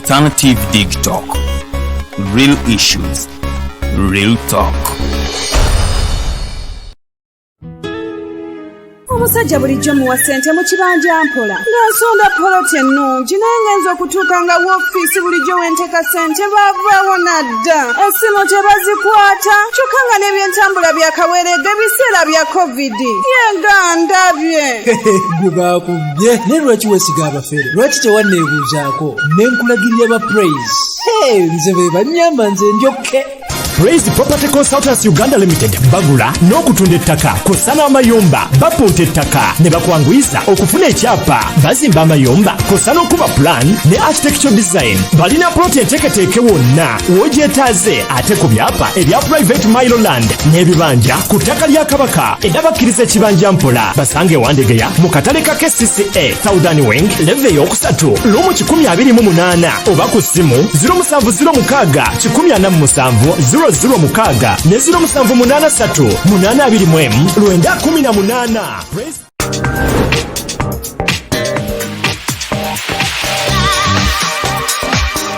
Alternative Dig Talk. Real issues, real talk. Omusajja bulijjo muwa ssente mu kibanja mpola nga nsonda poloti ennungi, naye ngenza okutuuka nga woofiisi bulijjo wenteeka ssente baavaawo nadda, essimu tebazikwata, kyokka nga n'ebyentambula byakaweerega ebiseera bya COVID. Ye nga ndabye. Gwe bakubbye, naye lwaki weesiga abafere? Lwaki tewanneebuuzaako ne nkulagirira ba Praise? Hey, nze be bannyamba, nze ndyokke. Praise Property Consultants Uganda Limited bagula n'okutunda ettaka kw'ossa n'amayumba, bapunta ettaka ne bakwanguyiza okufuna ekyapa, bazimba amayumba kw'ossa n'okuba plan ne architecture design. Balina ploti enteeketeeke wonna w'ogyetaaze, ate ku byapa ebya private mailo land n'ebibanja ku ttaka lya Kabaka. Era bakkiriza ekibanja mpola. Basange Wandegeya mu katale ka KCCA, Southern Wing, level eyokusatu, room 128, oba ku ssimu 0706 147 006 ne 0783 821 918. Praise.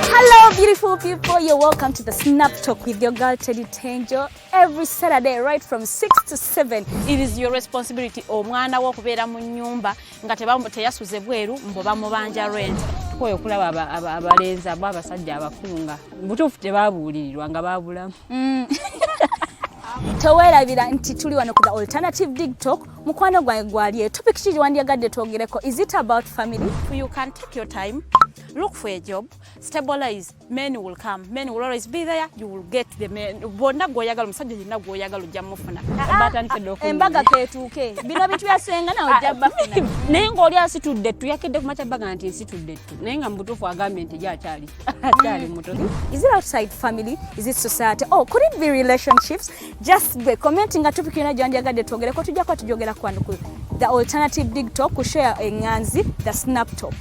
Hello, beautiful people. You're welcome to the Snap Talk with your girl Teddy Tenjo every Saturday, right from 6 to 7. It is your responsibility omwana wo okubeera mu nnyumba nga teyasuze bweru mbo bamubanja rent. Tukooye okulaba abalenzi abo abasajja abakulu nga butuufu tebabuulirirwa nga babulamu. Teweerabira nti tuli wano ku The Alternative Dig Talk. Mukwano gwange gwali, topic ki gyewandyagadde twogereko? Is it about family? You can take your time, look for a job, stabilize. Men will come, men will always be there. You will get the men bonna gwoyagala, omusajja yenna gwoyagala ojja mufuna. Batandise dda okunyumya. Embaga ketuuke, bino bintu byasenga nawe ojja bafuna. Naye ng'oli asitudde ettu, yakedde ku makya baga nti nsitudde ettu, naye nga mu butuufu agambye nti ye akyali muto. Is it outside family? Is it society? Oh, could it be relationships? Just gwe comment nga topic yonna gyewandyagadde twogereko, tujja kuba tujogera kwano ku The Alternative Dig Talk, ku share eŋŋanzi The Snap Talk.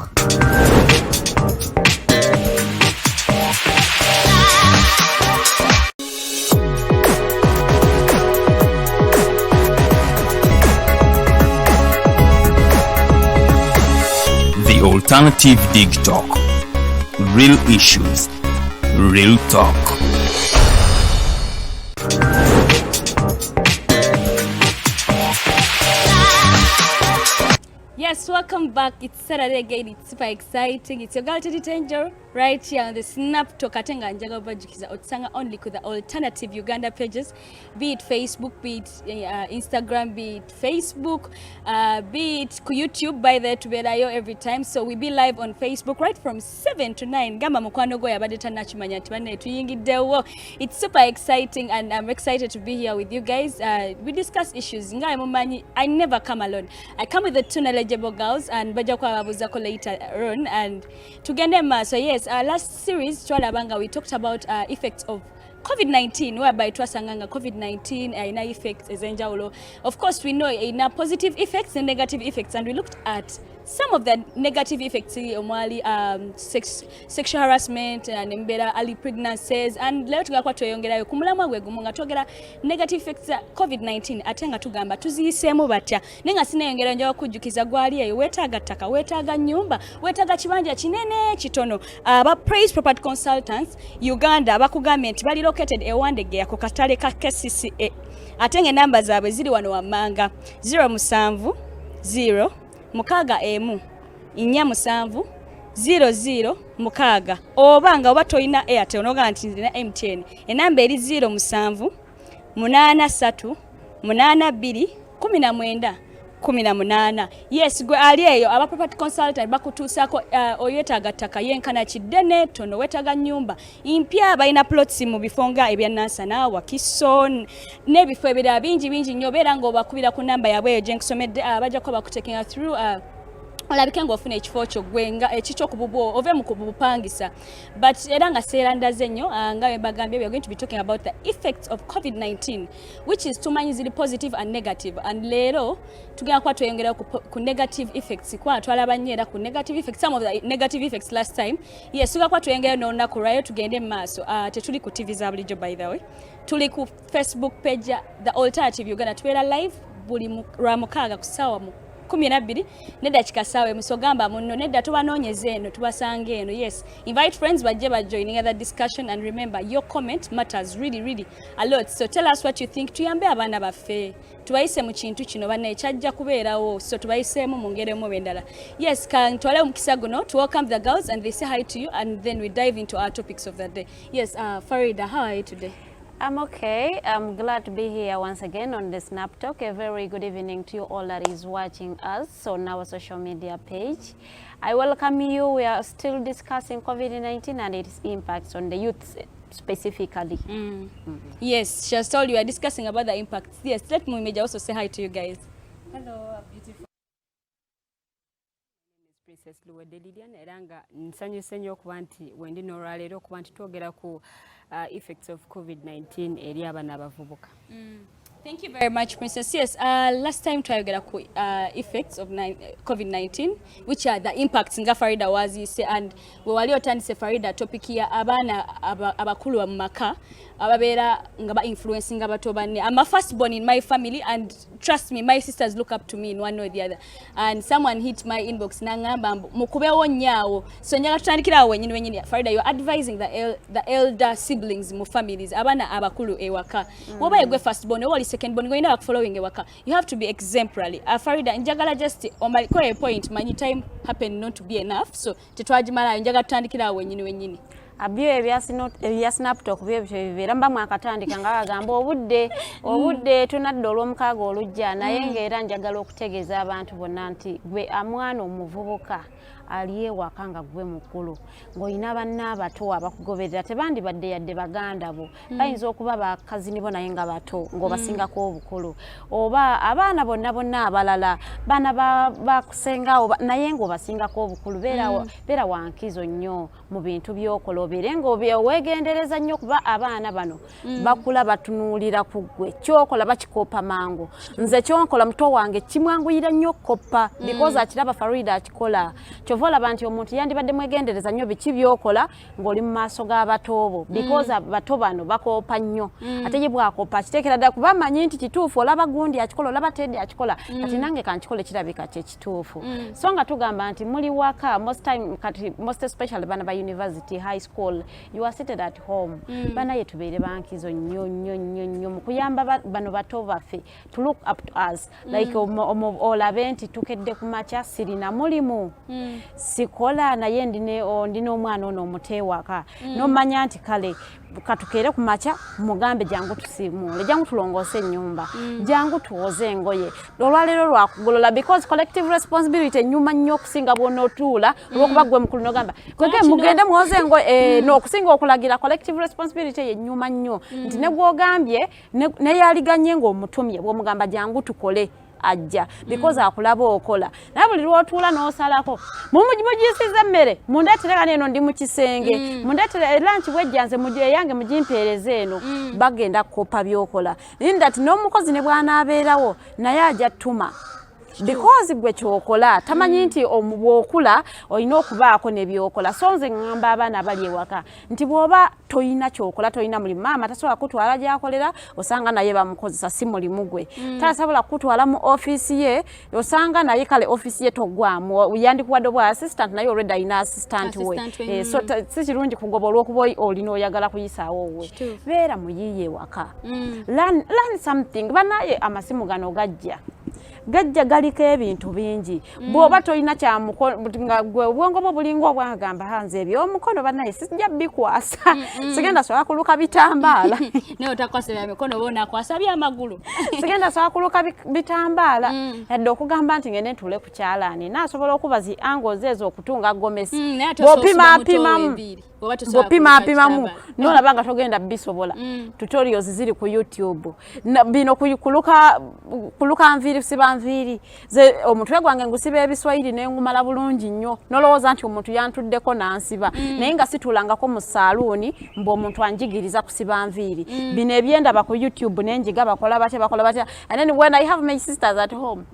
The Alternative Dig Talk. Real issues, real talk. Yes, welcome back. It's Saturday again. It's super exciting. It's your girl Teddy Tenjo right here on the Snap Talk. Ate nga njagala obajjukiza otusanga only ku The Alternative Uganda pages, be it Facebook, be it Instagram, be it Facebook, be it ku YouTube. By the tubeerayo every time. So we be live on Facebook right from 7 to 9. Gamba mukwano gwo yabadde tannakimanya nti banne tuyingiddewo. It's super exciting and I'm excited to be here with you guys. We discuss issues. Nga mumanyi, I never come alone. I come with the two knowledgeable girls and bajja kuba babuuzako later on and tugende maaso. Yes, last series twalaba nga we talked about effects of COVID-19, whereby twasanga nga COVID-19 erina effects ez'enjawulo. Of course, we know erina positive effects and negative effects, and we looked at some of the negative effects omwali sexual harassment nembeera early pregnancies, and leero tugenda kuba tweyongerayo ku mulamwa gwe gumu nga twogera negative effects za COVID-19, ate nga tugamba tuziyiseemu batya. Naye nga sinayongerayo, njagala kujjukiza gwali eyo weetaaga ttaka, weetaaga nnyumba, weetaaga kibanja kinene kitono, aba Praise Property Consultants Uganda bakugambye nti bali located e Wandegeya ku katale ka KCCA, ate ng'enamba zaabwe ziri wano wammanga: 07 0 6 1 4 7 00 6, oba nga oba tolina Airtel nogamba nti nina MTN, enamba eri 07 8 3 8 2 19 18. Yes, gwe ali eyo, aba property consultant bakutuusaako. Oyetaaga ttaka yenkana kiddene tono, weetaaga nnyumba mpya, balina plots mu bifo nga ebya Nansana, Wakiso n'ebifo ebirala bingi bingi nnyo. Obeera ng'obakubira ku namba yaabwe eyo gye nkusomedde, bajja kuba bakutekinga through, olabike ng'ofuna ekifo kyo gwe nga ekikyo ku bubwo, ove mu kubupangisa. But era nga seera ndaze nnyo, nga bwe mbagambye, we are going to be talking about the effects of COVID-19, which is tumanyi ziri positive and negative, and leero tugenda kuba tweyongerayo ku negative effects, kuba twalaba nnyo era ku negative effects, some of the negative effects last time. Yes, tugenda kuba tweyongerayo n'olunaku lwayo. Tugende mu maaso. Tetuli ku TV za bulijjo, by the way, tuli ku Facebook page ya The Alternative Uganda. Tubeera live buli lwa mukaaga ku ssaawa mu 12 nedakika saawa emu. So gamba munno nedda tubanoonyeza eno, tubasanga eno. Yes, invite friends bajje bajoininga the discussion, and remember, your comment matters really, really a lot. So tell us what you think. Tuyambe abaana baffe, tubayise mu kintu kino. Bannaye, kyajja kubeerawo, so tubayiseemu mu ngeri emu oba endala. Yes, kantwale omukisa guno to welcome the girls and they say hi to you, and then we dive into our topics of the day. Yes, Farida, how are you today? I'm okay. I'm glad to be here once again on the Snap Talk. A very good evening to you all that is watching us on our social media page. I welcome you. We are still discussing COVID-19 and its impacts on the youth specifically. Yes, she has told you we are discussing about the impacts. Yes, let Mumeja also say hi to you guys. Hello, beautiful. Princess Luwedde Lilian, era nga nsanyuse nnyo okuba nti wendi n'olwaleero okuba nti twogera ku effects of COVID-19 eri abaana abavubuka. Thank you very much, Princess. Yes, last time twayogera ku effects of COVID-19, which are the impacts nga Farida waziyise, and we wali otandise, Farida, topic ya abaana abakulu mu maka ababeera nga ba influencing abato banne. I'm a first born in my family, and trust me, my sisters look up to me in one way or the other. And someone hit my inbox nangamba mbu mukubewo nnyo. So njagala tutandikira awo wennyini wennyini. Farida, you're advising the elder siblings mu families, abaana abakulu ewaka. Woba yegwe first born oba oli second born, ng'olina bakufollowing ewaka, you have to be exemplary. Farida, njagala just omaliko a point. Manyi time happen not to be enough, so tetwagimalayo. Njagala tutandikira awo wennyini wennyini. Byo ebya Snaptalk byo byo bibeera mba mwakatandika nga bagamba obudde tunadda olw'omukaaga olujja, naye ng'era njagala okutegeeza abantu bonna nti gwe amwana omuvubuka ali ewaka nga gwe mukulu, ng'olina banna abato abakugoberera, tebandibadde yadde baganda bo, bayinza okuba bakazini bo naye nga bato ng'obasingako obukulu, oba abaana bonna bonna abalala baana bakusengawo naye ng'obasingako obukulu, beera wankizo nnyo mu bintu by'okola, obeere ng'oweegendereza nnyo, kuba abaana bano bakula batunuulira ku ggwe. Kyokola bakikoppa mangu. Nze kyonkola muto wange kimwanguyira nnyo okukoppa because akiraba Farida akikola. Kyova olaba nti omuntu yandibadde mwegendereza nnyo biki byokola ng'oli mu maaso g'abato bo, because abato bano bakoopa nnyo. Ate ye bwakoppa akiteekera ddala kuba amanyi nti kituufu. Olaba gundi akikola, olaba Teddy akikola, kati nange kankikole, kirabika kyekituufu. So nga tugamba nti muli waka most time, kati most especially bana ba university, high school, you are seated at home. Banaye, tubeere bankizo nnyo nnyo nnyo nnyo mu kuyamba bano bato baffe to look up to us, like olabe nti tukedde ku makya, sirina mulimu, sikola, naye ndi n'omwana ono omuto ewaka, nomanya nti kale katukeere ku makya mugambe, jangu tusiimuule, jangu tulongoose ennyumba, jangu tuwoze engoye, olwaleero lwakugolola, because collective responsibility enyuma nnyo okusinga bw'onootuula olwokuba gwe mukulu nogamba kwege mugende mwoze engoye, n'okusinga okulagira. Collective responsibility yenyuma nnyo nti ne gwogambye neyaliganye ng'omutumye, bw'omugamba jangu tukole, ajja because akulaba okola. Naye buli lwotuula n'osalako, mugisiza emmere, mundeetere kano, eno ndi mu kisenge, mundeetere lunch, bwejja nze eyange mugimpeereze eno, bagenda kukopa byokola. Nti n'omukozi ne bw'anaabeerawo naye ajja ttuma because gwe kyokola tamanyi nti bw'okula olina okubaako ne byokola. So nze ŋŋamba abaana abali ewaka nti bw'oba toyina kyokola, toyina mulimu, maama tasobola kutwala gy'akolera, osanga naye bamukozesa, si mulimu gwe, tasobola kutwala mu ofiisi ye, osanga naye kale ofiisi ye toggwamu, yandikuwadde obwa assistant, naye already alina assistant we. So si kirungi kugoba olw'okuba olina oyagala kuyisaawo owwe. Beera muyiiye ewaka, learn something. Banaye, amasimu gano gajja galiko ebintu bingi. Bw'oba tolina nga gwe obwongo bwo bulinga obwagamba, ha, nze ebyomukono banaye sijja bikwasa, sigenda sobola kuluka bitambaala. Naye otakwasa bya mikono, oba onakwasa byamagulu. Sigenda sobola kuluka bitambaala, yadde okugamba nti ngende ntuule ku kyalaani naasobola okuba zi angles ezo okutunga gomesi. Naye ate osobola muto Bw'opimaapimamu, w'enviiri. Oba tosobola bw'opimaapimamu kuluka kitambala. Nolaba nga togenda bisobola, tutorials ziri ku YouTube. Bino kuluka nviiri, kusiba nviiri, ze omutwe gwange ngusiba ebiswayiri nengumala bulungi nnyo, nolowooza nti omuntu yantuddeko nansiba, naye nga situulangako mu saaluuni mbu omuntu anjigiriza kusiba nviiri. Bino ebyendaba ku YouTube nenjiga, bakola batya, bakola batya. And then when I have my sisters at home,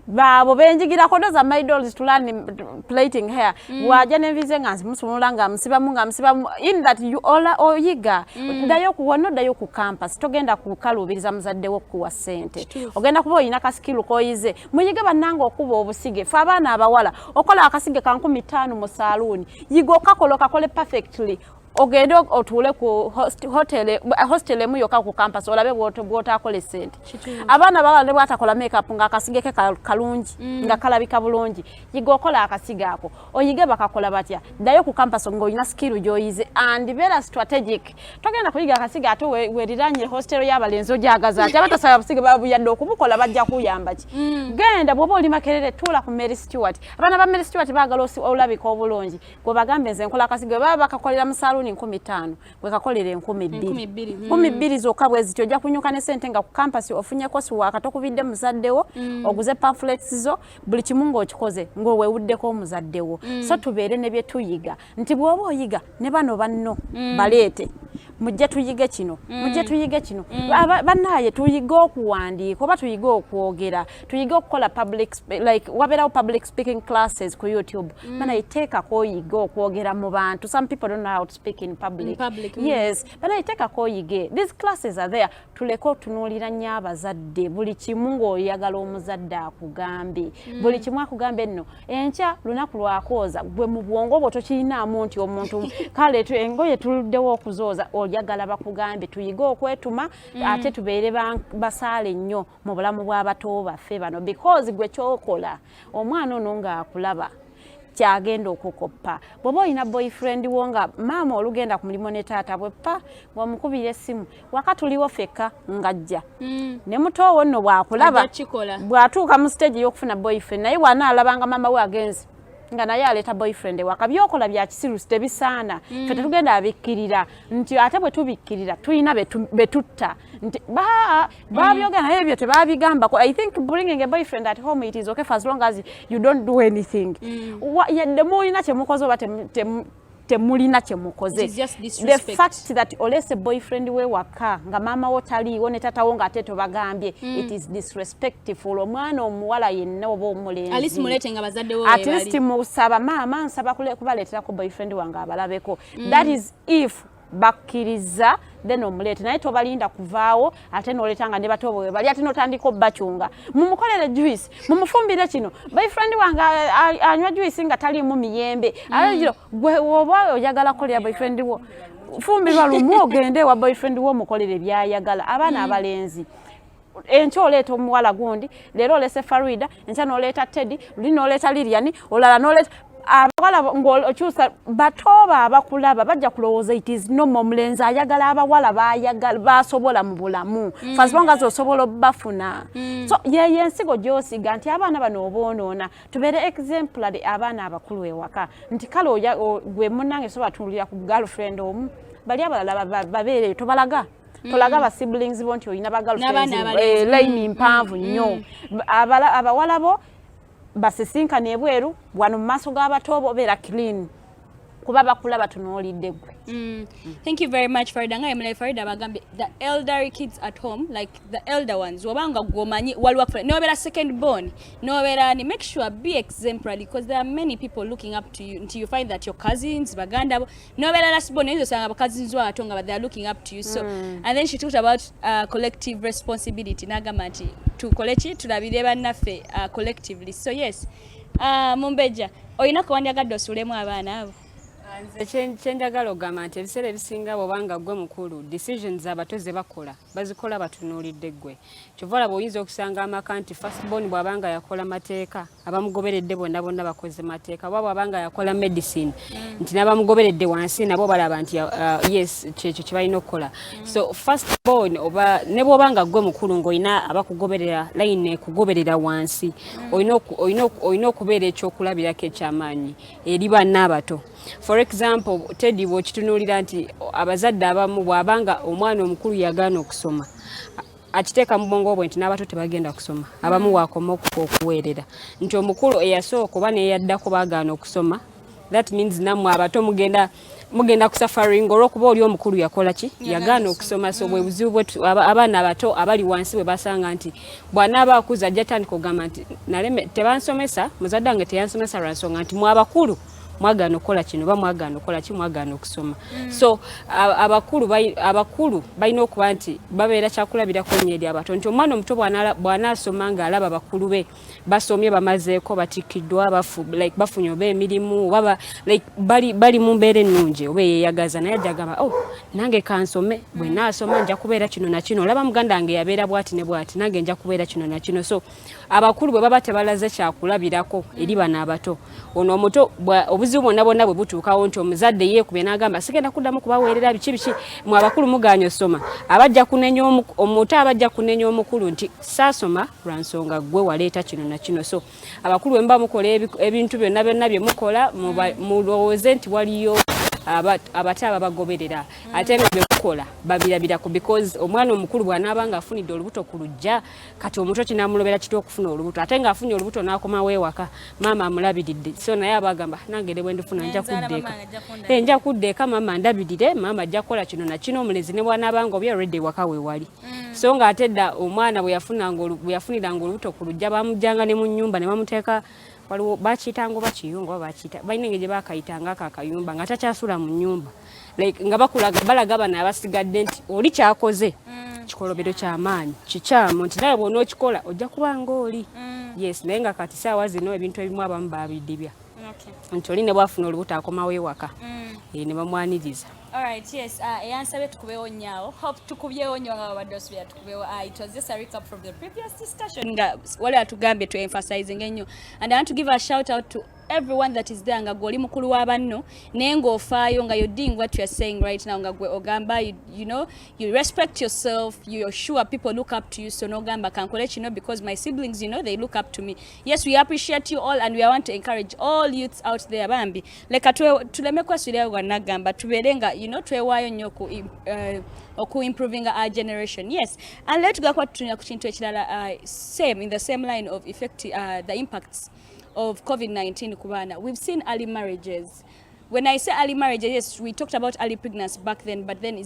Baabo benjigirako, those are my dolls to learn plaiting hair. Bw'ajja n'enviiri nga nzimusumulula, nga musibamu, nga musibamu, in that you ola oyiga. Ddayo ku wano, ddayo ku campus, togenda kukaluubiriza muzadde wo okukuwa ssente. Ogenda kuba olina ka skill k'oyize. Muyige bannange okuba obusige. Fe abaana abawala, okola akasige ka 5,000 mu saaluuni, yiga okakola, okakole perfectly, ogende otuule ku hostel emu yokka ku campus, olabe bw'otaakola essente. Abaana bawala ne bwatakola makeup, ng'akasige ke kalungi, nga kalabika bulungi. Yiga okola akasiga ako, oyige bakakola batya. Ddayo ku campus ng'olina skill gy'oyize and beera strategic. Togenda kuyiga akasiga ate weeriranye hostel y'abalenzi, ogyagaza ati abatasaba busige babuyadde okubukola bajja kuyamba ki? Genda, bw'oba oli Makerere, tuula ku Mary Stewart. Abaana ba Mary Stewart baagala olabika obulungi. Gwe bagambe, nze nkola akasiga, baba bakakolera mu saaluuni 5,000, gwe kakolera 2,000. 2,000. 2,000 zokka bwe zityo, ojja kunyuka ne sente nga ku campus ofunyeko siwaaka, tokubidde muzaddewo, oguze pamphlets zo, buli kimu ng'okikoze ng'owewuddeko omuzaddewo. So tubeere ne bye tuyiga nti bw'oba oyiga ne bano banno, baleete, mujje tuyige kino, mujje tuyige kino. Bannaaye tuyige okuwandiika oba tuyige okwogera, tuyige okukola public like wabeerawo public speaking classes ku YouTube. Banaye teekako oyige okwogera mu bantu. Some people don't know how to speak in public. In public. Yes, banaye teekako oyige, these classes are there. Tuleke otunuulira nnyo abazadde buli kimu, ng'oyagala omuzadde akugambe buli kimu, akugambe nno enkya lunaku lwakwoza. Gwe mu bwongo bwo tokirinaamu nti omuntu kale engoye tuluddewo okuzooza, oyagala bakugambe. Tuyige okwetuma, ate tubeere basaale nnyo mu bulamu bw'abato baffe bano, because gwe kyokola omwana ono ng'akulaba kyagenda okukoppa. Bw'oba olina boyfriend wo nga maama olugenda ku mulimu ne taata bwe pa ng'omukubira essimu, waka tuliwo fekka, ng'ajja ne mutoowo nno bw'akulaba Ajja kikola. Bw'atuuka mu stage y'okufuna boyfriend, naye bw'anaalabanga maama we agenze nga naye aleeta boyfriend ewaka, byokola bya kisiru, tebisaana. Ffe tetugenda abikkirira nti ate bwe tubikkirira tulina betutta nti babyogera, naye ebyo tebabigambako. I think bringing a boyfriend at home, it is okay for as long as you don't do anything. Yadde mulina kyemukoze oba temulina kyemukoze, It is just the disrespect. fact that olese boyfriend we waka nga maama wo taliiwo ne tatawo ng'ate tobagambye, it is disrespectful. Omwana omuwala yenna oba omulenzi, At least muleete nga bazadde bo at we least bali. musaba, maama nsaba kubaleeterako boyfriend wange abalabeko. That is if bakkiriza, then omuleete, naye tobalinda kuvaawo ate noleeta nga ne bato bwe bali, ate notandika obbacunga, mumukolere juice, mumufumbire kino, boyfriend wange anywa juice nga taliimu miyembe. Ate gwe oba oyagala kukolera boyfriend wo, fumbirwa lumu, ogende ewa boyfriend wo omukolere byayagala. Abaana abalenzi, enkya oleeta omuwala gundi, leero olese Farida, enkya n'oleeta Teddy, luli n'oleeta Lilian, olala n'oleeta abawala, ng'okyusa batooba abakulaba bajja kulowooza it is normal, omulenzi ayagala abawala bayagala basobola mu bulamu, as long as osobola obbafuna. So yeyo ensigo gy'osiga nti abaana bano oboonoona. Tubeere exemplary, abaana abakulu ewaka, nti kale gwe munnange sobola tunulira ku girlfriend omu, bali abalala babeereyo, tobalaga, tolaga ba siblings bo nti olina ba girlfriends, line mpanvu nnyo. Abawala bo basisinkane ebweru, wano mu maaso g'abato bo beera clean, kuba bakula batunuulidde ggwe. Thank you very much, Farida. Nga emulayi Farida bagambye, the elder kids at home, like the elder ones, wabanga gwomanyi waliwo akufuna, nobeera second born, nobeera ni, make sure be exemplary, because there are many people looking up to you until you find that your cousins, baganda bo, nobeera last born, oyinza osanga cousins bo ato nga they are looking up to you. So and then she talked about collective responsibility, n'agamba nti tukole ki, tulabire bannaffe collectively. So yes, Mumbejja, olina kewandyagadde osuulemu abaana abo? Nze kyenjagala okugamba nti ebiseera ebisinga bw'obanga ggwe mukulu, decisions abato ze bakola bazikola batunuulidde ggwe. Kyova olaba oyinza okusanga amaka nti first born bw'abanga yakola mateeka, abamugoberedde bonna bonna bakoze mateeka, oba bw'abanga yakola medicine, nti n'abamugoberedde wansi nabo balaba nti yes, kyekyo kye balina okukola. So first born, oba ne bw'obanga ggwe mukulu ng'olina abakugoberera, line ekugoberera wansi, olina okubeera ekyokulabirako ekyamaanyi eri banna abato. For example, Teddy, bw'okitunuulira nti abazadde abamu bw'abanga omwana omukulu yagaana okusoma, akiteeka mu bwongo bwe nti n'abato tebagenda kusoma. Abamu wakoma okuweerera nti omukulu eyasooka oba neyaddako baagaana okusoma, that means nammwe abato mugenda. Mugenda kusuffering olw'okuba oli omukulu yakola ki? Yagaana okusoma. So bwe buzibu bwe abaana abato abali wansi bwe basanga nti bw'anaaba akuze ajja tandika okugamba nti naleme, tebansomesa, muzadde wange teyansomesa lwa nsonga nti mwe abakulu mwagaana okukola kino oba mwagaana okukola ki, mwagaana okusoma. So abakulu balina okuba nti babeera kyakulabirako nnyo eri abato, nti omwana omuto bw'anaasoma ng'alaba bakulu be basomye, bamazeeko, batikkiddwa, like bafunye oba emirimu oba like bali mu mbeera ennungi oba eyeeyagaza, naye ajja agamba, "Oh, nange kansome, bwe naasoma nja kubeera kino na kino. Olaba muganda wange yabeera bw'ati ne bw'ati, nange nja kubeera kino na kino." So abakulu bwe baba tebalaze kyakulabirako eri bano abato, ono omuto obuzibu bwonna bwonna bwe butuukawo nti omuzadde yeekubye n'agamba, "Sigenda kuddamu kubaweerera biki biki, mwe abakulu mugaanye osoma," abajja kunenya omuto, abajja kunenya omukulu nti saasoma lwa nsonga gwe waleeta kino na kino. So abakulu bwe muba mukola ebintu byonna byonna bye mukola, mulowooze nti waliyo abato ababagoberera, ate nga bye mukola babirabirako, because omwana omukulu bw'anaaba nga afunidde olubuto ku luggya, kati omuto kinamulobera kitya okufuna olubuto? Ate ng'afunye olubuto n'akomawo ewaka, maama amulabiridde, so naye aba agamba, "Nange ne bwe ndifuna nja Nzaala, kudda eka. Mama ajja kundabirira." Eh, nja kudda eka, maama ndabirire, maama ajja kukola kino na kino." Omulezi ne bw'anaaba nga obi already ewaka we wali. So ng'ate dda omwana bwe yafuniranga olubuto ku luggya, bamuggyanga ne mu nnyumba ne bamuteeka, waliwo bakiyitanga oba kiyungu oba bakiyita, balina engeri gye bakayitanga ako akayumba, nga takyasula mu nnyumba, like nga bakulaga, balaga bano abasigadde nti oli kyakoze kikolobero kyamaanyi, kikyamu, nti nawe bw'onookikola ojja kuba ng'oli. Yes, naye nga kati saawa zino ebintu ebimu abamu babidibya nti oli ne bwafuna olubuto akomawo ewaka, eh, ne bamwaniriza. Alright, yes. Eyansabye tukubewo nnyo, hope tukubyewo nnyo nga babadde osubira tukubewo. It was just a recap from the previous discussion nga wali atugambye to emphasizing ennyo. And I want to give a shout out to everyone that is there, nga gwe oli mukulu wa banno naye ng'ofaayo, nga you're doing what you're saying right now, nga gwe ogamba you respect yourself, you're sure people look up to you, so n'ogamba kankole kino because my siblings, they look up to me. Yes, we appreciate you all and we want to encourage all youths out there. Bambi leka tuleme kwesulirayo gwanagamba, tubeere nga twewaayo nnyo oku improving our generation. Yes, and let tugakuba tutunira ku kintu ekirala, same in the same line of effect, the impacts of COVID-19 ku baana. We've seen early marriages. When I say early marriages, yes, we talked about early pregnancy back then, but then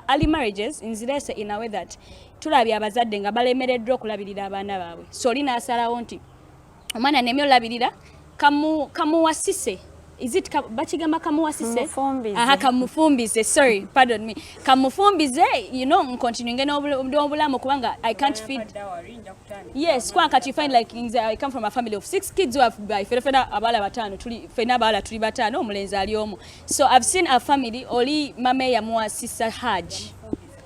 early marriages nzirese in a way that tulabye abazadde nga balemereddwa okulabirira abaana baabwe. So oli n'asalawo nti omwana nemye olabirira, kamuwasise. Is it bakigamba kamuwasise? Mufumbize. Aha, kamufumbize, sorry, pardon me, kamufumbize, ncontinuinge n'obulamu kubanga I can't feed. Yes, kubanga kati you find like nze I come from a family of six kids who have by fena fena abawala bataano, tuli fena abawala tuli bataano, omulenzi ali omu. So I've seen a family, oli mame yamuwasisa Hajj,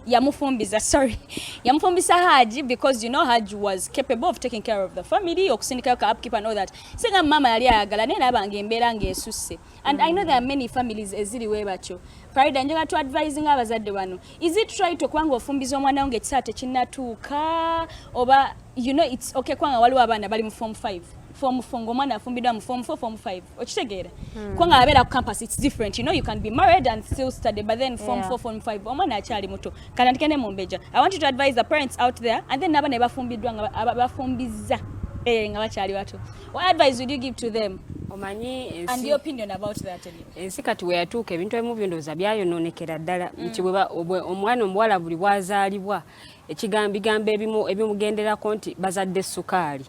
yamufumbiza, sorry, yamufumbisa Haji because Haji was capable of taking care of the family, okusindikayo ka upkeep and all that. Singa mama yali ayagala, naye naba nga embeera ng'esusse. And I know there are many families eziri we batyo. Farida, njagala tu advising abazadde bano. Is it right okubanga ofumbiza omwana wo ng'ekiseera tekinnatuuka, oba it's okay kubanga waliwo abaana bali mu form 5, form 4, ng'omwana afumbiddwa mu form 4, form 5, okitegeera? Kubanga abeera ku campus, it's different. You can be married and still study, but then form 4, form 5, omwana akyali muto. Katandike ne Mumbejja. I want you to advise the parents out there and then n'abaana bafumbiddwa nga bafumbiza nga bakyali bato. What advice would you give to them Omanyi and ensi your opinion about that anyway? Ensi kati we yatuuka, ebintu ebimu byondooza byayonoonekera ddala, nti omwana omuwala buli bw'azaalibwa, ekigambo ebimu ebimugenderako nti bazadde sukaali.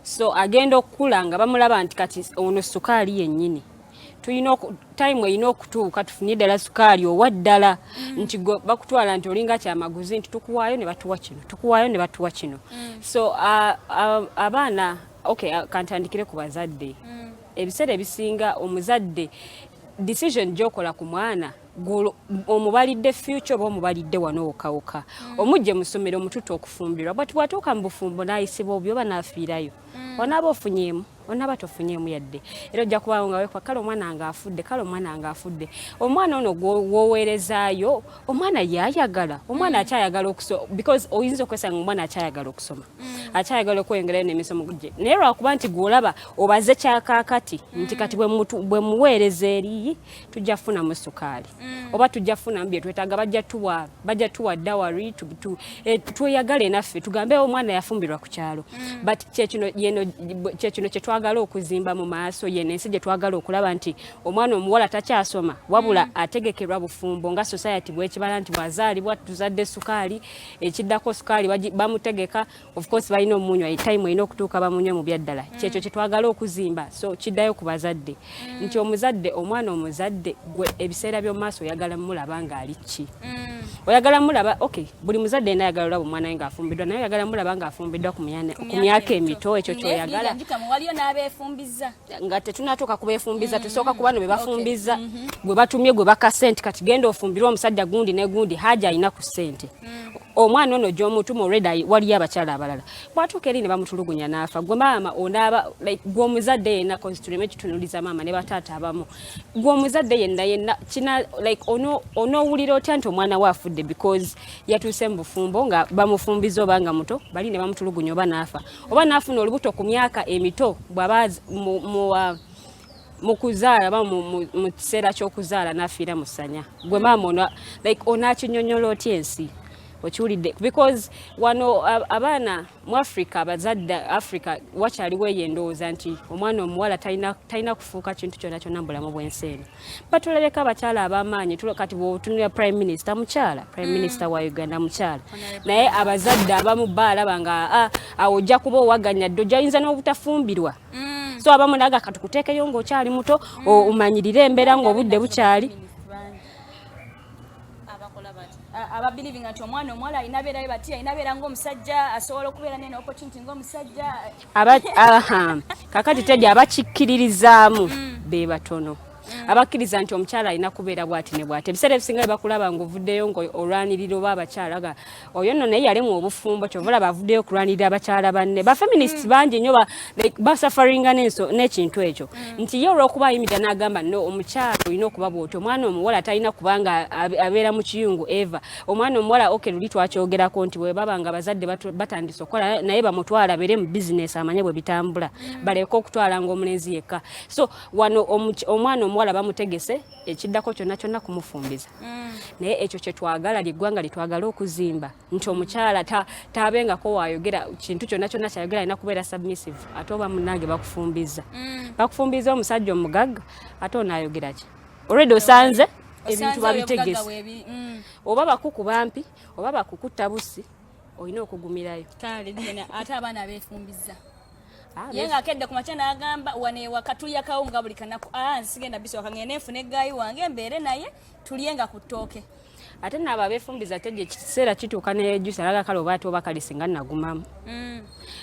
So agenda okukula nga bamulaba nti kati ono sukaali yennyini. Tulina time erina okutuuka tufunye ddala sukaali owa ddala, nti gwe bakutwala nti olinga kyamaguzi, nti tukuwaayo ne batuwa kino, tukuwaayo ne batuwa kino. So abaana, okay, kantandikire ku bazadde. Ebiseera ebisinga omuzadde decision gy'okola ku mwana omubalidde future oba omubalidde wano wokawuka. Omujje mu ssomero, omututte okufumbirwa, but bw'atuuka mu bufumbo n'ayisibwa obubi oba n'afiirayo, onaaba ofunyeemu, onaaba tofunyeemu yadde. Era ojja kubaawo nga wekwa, kale omwana nga afudde, kale omwana nga afudde. Omwana ono gw'oweerezaayo, omwana yayagala, omwana akyayagala okusoma, because oyinza okwesanga omwana akyayagala okusoma. Akyayagala okweyongerayo n'emisomo gye, naye lwakuba nti gwolaba obaze kyakaakati nti kati bwe muweereza eriyi tujja kufunamu sukaali oba tujja kufunamu bye twetaaga, bajja tuwa dowry, tweyagale naffe tugambe omwana yafumbirwa ku kyalo. But kyekino yeno, kyekino kye twagala okuzimba mu maaso, yeno ensi gye twagala okulaba nti omwana omuwala takyasoma wabula ategekerwa bufumbo nga society bwekibala nti bwazaalibwa tuzadde sukaali, ekiddako sukaali bamutegeka. Of course balina omunywa, time erina okutuuka bamunywe mu byaddala. Kyekyo kye twagala okuzimba. So kiddayo ku bazadde nti omuzadde, omwana omuzadde gwe ebiseera by'omu maaso oyagala mulaba ng'ali ki? Oyagala mulaba, okay, buli muzadde yenna ayagala olaba omwana we ng'afumbiddwa, naye oyagala mulaba ng'afumbiddwa ku myaka emito, ekyo kyoyagala. Waliyo n'abeefumbiza. Nga tetunatuuka kubeefumbiza, tusooka ku bano be bafumbiza, gwe batumye, gwe baka ssente, kati genda ofumbirwe omusajja gundi ne gundi, haja alina ku ssente. Omwana ono gy'omutuma already waliyo abakyala abalala, bw'atuuka eri ne bamutulugunya n'afa, gwe maama onaaba like gwe omuzadde yenna, cause tuleme kitunuliza maama ne bataata abamu, gwe omuzadde yenna yenna kina like onoowulira otya nti omwana we afudde because yatuuse mu bufumbo nga bamufumbiza oba nga muto, bali ne bamutulugunya oba n'afa oba n'afuna olubuto ku myaka emito, bw'aba mu kuzaala oba mu kiseera ky'okuzaala n'afiira mu ssanya, gwe maama ono like onaakinyonnyola otya ensi? Okiwulidde? Because wano abaana mu Africa, abazadde Africa wakyaliwo eyo endowooza nti omwana omuwala talina kufuuka kintu kyonna kyonna mu bulamu bw'ensi eno. Batulabeko abakyala ab'amaanyi, kati bw'otunulira prime minister mukyala, prime minister wa Uganda mukyala, naye abazadde abamu baalaba nga awo ojja kuba owaganya dde, ojja n'obutafumbirwa. So abamu naga katukuteekeyo ng'okyali muto, omanyirire embeera ng'obudde bukyali. Abakola bati ababelievinga nti omwana omuwala alina beerayo bati, alina beera ng'omusajja, asobola okubeera nene opportunity ng'omusajja. Kakati teddy, abakikkiririzaamu be batono, abakkiriza nti omukyala alina kubeera bwati ne bwati. Ebiseera ebisinga bye bakulaba ng'ovuddeyo ng'olwanirira oba abakyala ga oyo nno naye yalemwa obufumbo, kyova olaba avuddeyo okulwanirira abakyala banne. Bafeminists bangi nnyo like, basufferinga n'ekintu ekyo nti ye olw'okuba ayimirira n'agamba no omukyala olina okuba bw'oti, omwana omuwala talina kubanga abeera mu kiyungu eva omwana omuwala. Okay, luli twakyogerako nti bwe baba nga abazadde batandise okukola naye bamutwala abeere mu bizinesi amanye bwe bitambula, baleke okutwala ng'omulenzi yekka. So wano omwana omuwala bamutegese, ekiddako kyonna kyonna kumufumbiza. Naye ekyo kyetwagala, lyeggwanga lyetwagala okuzimba nti omukyala taabengako waayogera kintu kyonna kyonna, kyayogera alina kubeera submissive. Ate oba munnange bakufumbiza, bakufumbiza omusajja omugagga, ate onaayogera ki? Already osanze ebintu Osanze babitegese. obugagga bwebi. Oba bakukuba mpi oba bakukutta busi, olina okugumirayo. Kale Lilian, ate abaana abeefumbiza, Ah, ye ng'akedde ku makya n'agamba wano ewaka tulya kawunga buli kanaku, nsigenda bisooka ngende nfune egaayi wange mbeere naye tulyenga ku ttooke. Ate naabo abeefumbiza tejja, ekiseera kituuka neyejusa alaga kale oba ate oba kale singa nagumamu,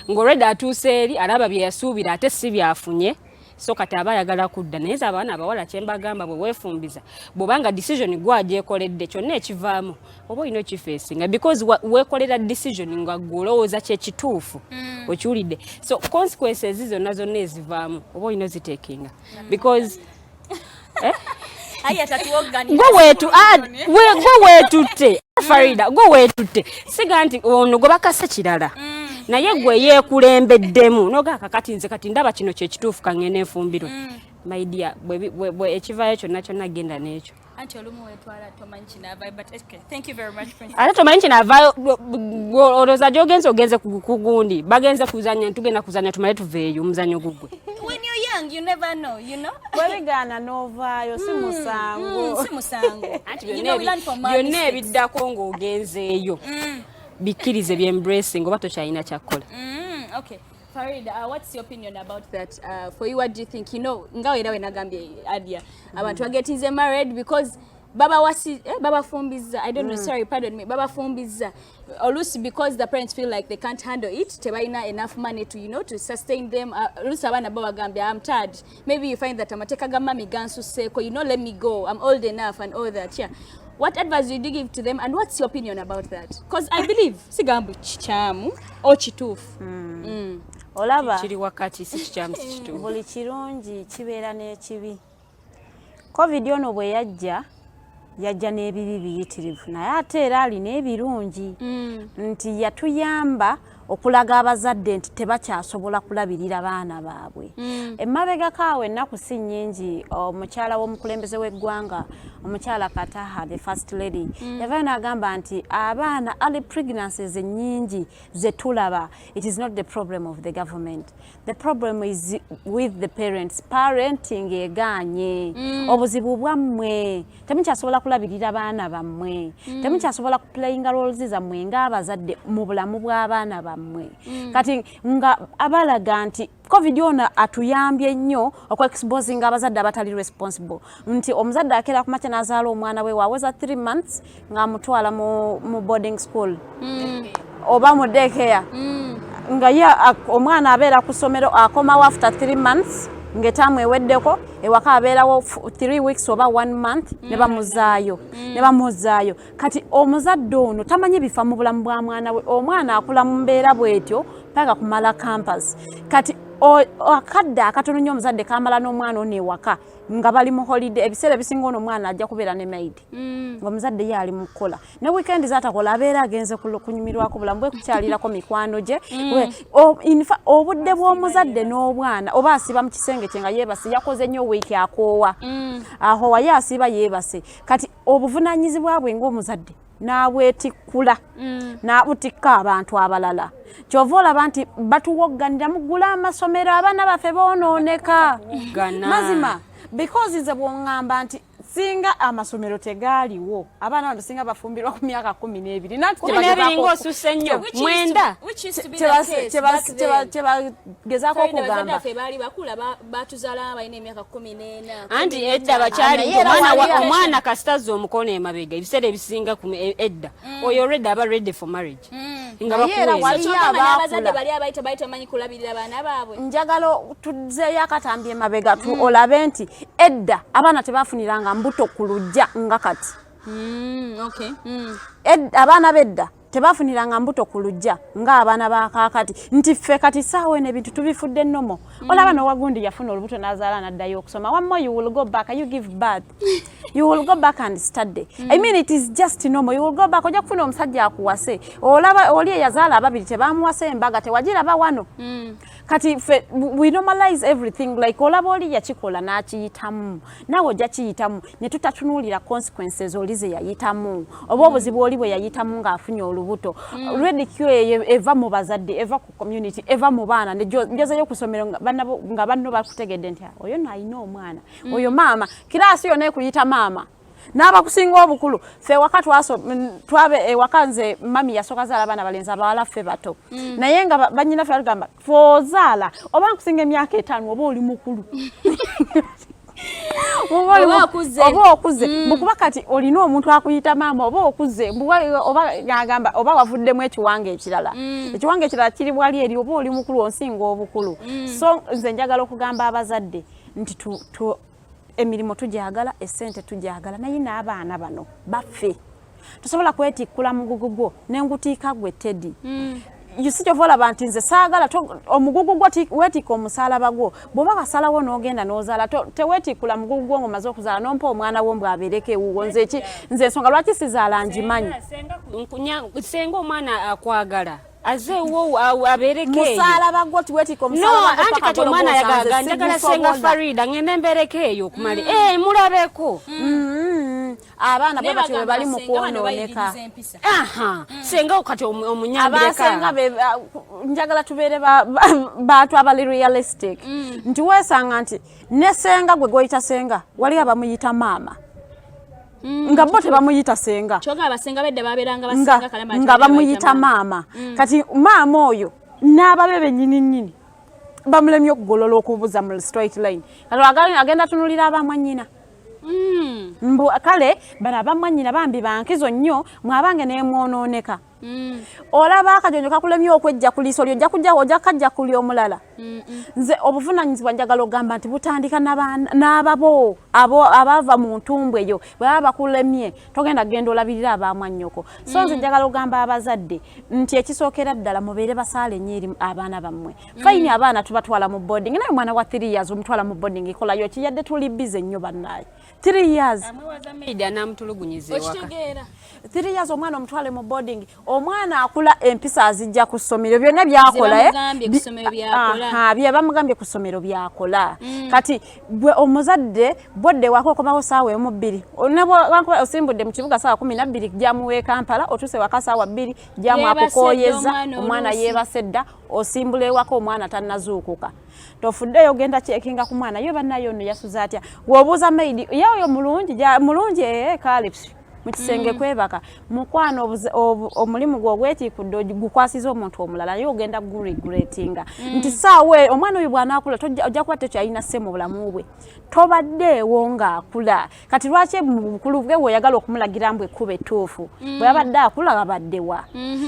ng'olwedde atuuse eri alaba bye yasuubira ate si byafunye, so kati aba ayagala kudda. Naye ze abaana abawala kyembagamba, bwe weefumbiza, bw'obanga decision gwagyekoledde, kyonna ekivaamu oba olina okifeesinga because weekolera decision nga gwe olowooza kyekituufu. Okiwulidde? So consequences zonna zonna ezivaamu oba olina oziteekinga because Aye tatuwogganira. Gwe weetutte, Farida, gwe weetutte, siga nti ono gwe bakase kirala, naye gwe yeekulembeddemu nogaa kakati nze kati ndaba kino kyekituufu, kaŋŋende enfumbirwe. My dear, bwe ekivaayo kyonna kyonna genda n'ekyo. Anti olumu wetwala tomanyi kinaavayo, but okay, thank you very much, Princess. Ate tomanyi kinaavaayo, olowooza gy'ogenze, ogenze ku gundi, bagenze kuzanya, tugenda kuzanya tumale tuveeyo, omuzanyo gugwe. When you're young you never know, you know. Bwebigaana n'ovaayo, si musango. Si musango. Anti You know, we learn from our byonna mistakes. ebiddako ng'ogenzeeyo bikkirize, byembracing oba tokyalina kyakkola. Okay. Farid, what's your opinion about that? For you, what do you think? You know, nga era we nagambye Adia, abantu mm. getting married because baba wasi baba fumbiza. I don't know, sorry, pardon me. Baba fumbiza. Olusi because the parents feel like they can't handle it, tebalina enough money to, you know, to sustain them. Olusi abaana bo bagambye, I'm tired. Maybe you find that amateeka ga mami gansuseeko, you know, let me go. I'm old enough and all that. Yeah. What advice would you give to them and what's your opinion about that? Because I believe sigambo kikyamu o kituufu. Olaba Kiri wakati, si kikyamu si kituufu. Buli kirungi kibeera n'ekibi. Covid ono bwe yajja, yajja n'ebibi biyitirivu, naye ate era alina ebirungi nti yatuyamba Okulaga abazadde nti tebakyasobola kulabirira baana baabwe. Emabegako awo ennaku si nnyingi, omukyala w'omukulembeze w'eggwanga, omukyala Kataha, the first lady, yavayo n'agamba nti abaana, early pregnancies ennyingi ze tulaba, it is not the problem of the government, the problem is with the parents. Parenting egaanye. Obuzibu bwammwe, temukyasobola kulabirira baana bammwe, temukyasobola kuplayinga roles zammwe ng'abazadde mu bulamu bw'abaana bammwe. Kati nga abalaga nti COVID ono atuyambye nnyo okuexposinga abazadde abatali responsible, nti omuzadde akeera ku makya n'azaala omwana we, waweza 3 months ng'amutwala mu boarding school oba mu daycare, nga ye omwana abeera ku ssomero, akomawo after 3 months ng'etaamu eweddeko, ewaka abeerawo 3 weeks oba 1 month, ne bamuzaayo, ne bamuzaayo. Kati omuzadde ono tamanyi bifa mu bulamu bwa mwana we. Omwana akula mu mbeera bw'etyo paka kumala campus. Kati akadde akatono nnyo omuzadde kamala n'omwana ono ewaka nga bali mu holiday, ebiseera ebisinga ono omwana ajja kubeera ne maid, ng'omuzadde ye ali mu kukola, ne weekend zatakola abeera agenze kunyumirwako bulamu bwe, kukyalirako mikwano gye. Obudde bw'omuzadde n'obwana, oba asiba mu kisenge kye nga yeebase, yakoze nnyo wiiki, akoowa, akoowa, ye asiba yeebase. Kati obuvunaanyizibwa bwe ng'omuzadde n'abwetikkula, n'abutikka abantu abalala. Kyova olaba nti batuwogganira, muggule amasomero, abaana baffe boonooneka. Gana. Mazima, because nze bw'oŋŋamba nti singa amasomero tegaaliwo, abaana bano singa bafumbirwa ku myaka 12. Nanti 12 ng'osusse nnyo, 9. Kyebagezaako okugamba. Ffe baali bakula, batuzaala balina emyaka 14. Anti edda bakyali Naye era omwana waliyo- omwana kasitazza omukono emabega, ebiseera ebisinga edda oyo already aba ready for marriage nga Naye era bakuweereza. waliyo Kyokka n'abazadde abaakula. bali abaali tebaali tamanyi kulabirira baana baabwe. Njagala tuzzeeyo akatambi emabega olabe nti edda abaana tebafuniranga mbuto ku lujja nga kati. Abaana b'edda tebafuniranga mbuto ku lujja ng'abaana ba kaakati, nti ffe kati saawa eno ebintu tubifudde normal. Olaba nowagundi yafuna olubuto n'azaala n'addayo okusoma. One more, you will go back, you give birth, you will go back and study. I mean, it is just normal. You will go back, ojja kufuna omusajja akuwase. Olaba oli eyazaala ababiri tebamuwasa, embaga tewagiraba wano. Kati ffe we normalize everything, like olaba oli yakikola n'akiyitamu, naawe ojja kiyitamu, ne tutatunuulira consequences oli ze yayitamu oba obuzibu oli bwe yayitamu ng'afunye olubuto. Ridicule eyo eva mu bazadde, eva ku community, eva mu baana. Njozeyo ku ssomero nga banno bakutegedde nti, "Ah, oyo no alina omwana, oyo maama." Kiraasi yonna ekuyita maama n'abakusinga obukulu. Ffe ewaka twabe ewaka, nze mami yasooka zaala abaana balenzi, abawala ffe bato, naye nga bannyinaffe batugamba ffe ozaala oba nkusinga emyaka 5 oba oli mukulu. Oba Oba okuze. Oba okuze, bukuba kati olina omuntu akuyita maama, oba okuze, oba agamba oba wavuddemu ekiwanga ekirala, ekiwanga ekirala kiri wali eri, oba oli mukulu, onsinga obukulu. So nze njagala okugamba abazadde nti emirimu tugyagala, essente tugyagala, naye n'abaana bano baffe. Tosobola kwetikkula mugugu gwo nengutiika gwe Teddy. You see, kyova olaba nti nze saagala omugugu gwo weetikka omusaalaba gwo. Bw'oba wasalawo n'ogenda n'ozaala, teweetikkula mugugu gwo ng'omaze okuzaala n'ompa omwana wo mbw abeereko ewuwo. Nze ki, nze ensonga lwaki sizaala ngimanyi. Senga omwana akwagala azeewo abeereko eyo. Musaalaba gwo, tiweetikka No, omusaalaba gwo anti paka kati omwana gw'olowooza yagaga nze njagala senga sigusobola. Farida ngende mbeereko eyo okumala mulabeko. Abaana bwe batyo bwe bali mu kwonooneka. Aha, senga kati omunyambireko. Abasenga njagala tubeere bantu abali realistic, nti weesanga nti ne senga gwe gwoyita senga, wali abamuyita maama nga bo tebamuyita senga. Kyokka abasenga bedda babeeranga nga, basenga kalama nga bamuyita maama. Kati maama oyo n'ababe bennyini nnyini bamulemye okugolola okubuza mu straight line. Kati agenda tunulira abamwannyina, mbu kale bano abamwannyina bambi bankizo nnyo, mwabange nemwonooneka. Olaba akajonjo kakulemye okwejja ku liiso lyo, ojja kujja ojja kajja kuli omulala. Nze obuvunanyizibwa njagala okugamba nti butandika n'ababo abo abaava mu ntumbwe eyo. Bwe baba bakulemye, togenda genda olabirira abamwannyoko. So nze njagala okugamba abazadde nti ekisookera ddala mubeere basaale nnyo eri abaana bammwe. Fine, abaana tubatwala mu boarding, naye omwana wa 3 years omutwala mu boarding ekolayo ki? Yadde tuli busy nnyo, bannaye, 3 years. years. Amwewaza maid anamutulugunyiza ewaka. Okitegeera. 3 years omwana omutwale mu boarding, omwana akula empisa azijja ku ssomero, byonna byakola, eh? Bamugambye ku ssomero byakola. Aha, bye bamugambye ku ssomero byakola. Kati gwe omuzadde bodde waka okomawo saawa 1 2, osimbudde mu kibuga saawa 12, jamuwe Kampala, otuuse waka saawa 2, jamu Yeebase dda akukooyeza omwana omwana oluusi. Yeebase dda, osimbula ewaka omwana tannazuukuka, tofuddeyo ogenda checkinga ku mwana yo, bannaye ono yasuze atya? Bw'obuuza maid, ye oyo mulungi, mulungi, ee kale psi, mu kisenge kwebaka. Mukwano, omulimu gwe ogwetiikudde gukwasiza omuntu omulala, naye ogenda guregretinga nti saawa omwana oyo bw'anaakula ojja kuba tekyalina sse mu bulamu bwe, tobaddeewo ng'akula. Kati lwaki mu bukulu bwe weoyagala okumulagira mbu ekkuba ettuufu bwe yabadde akula babaddewa?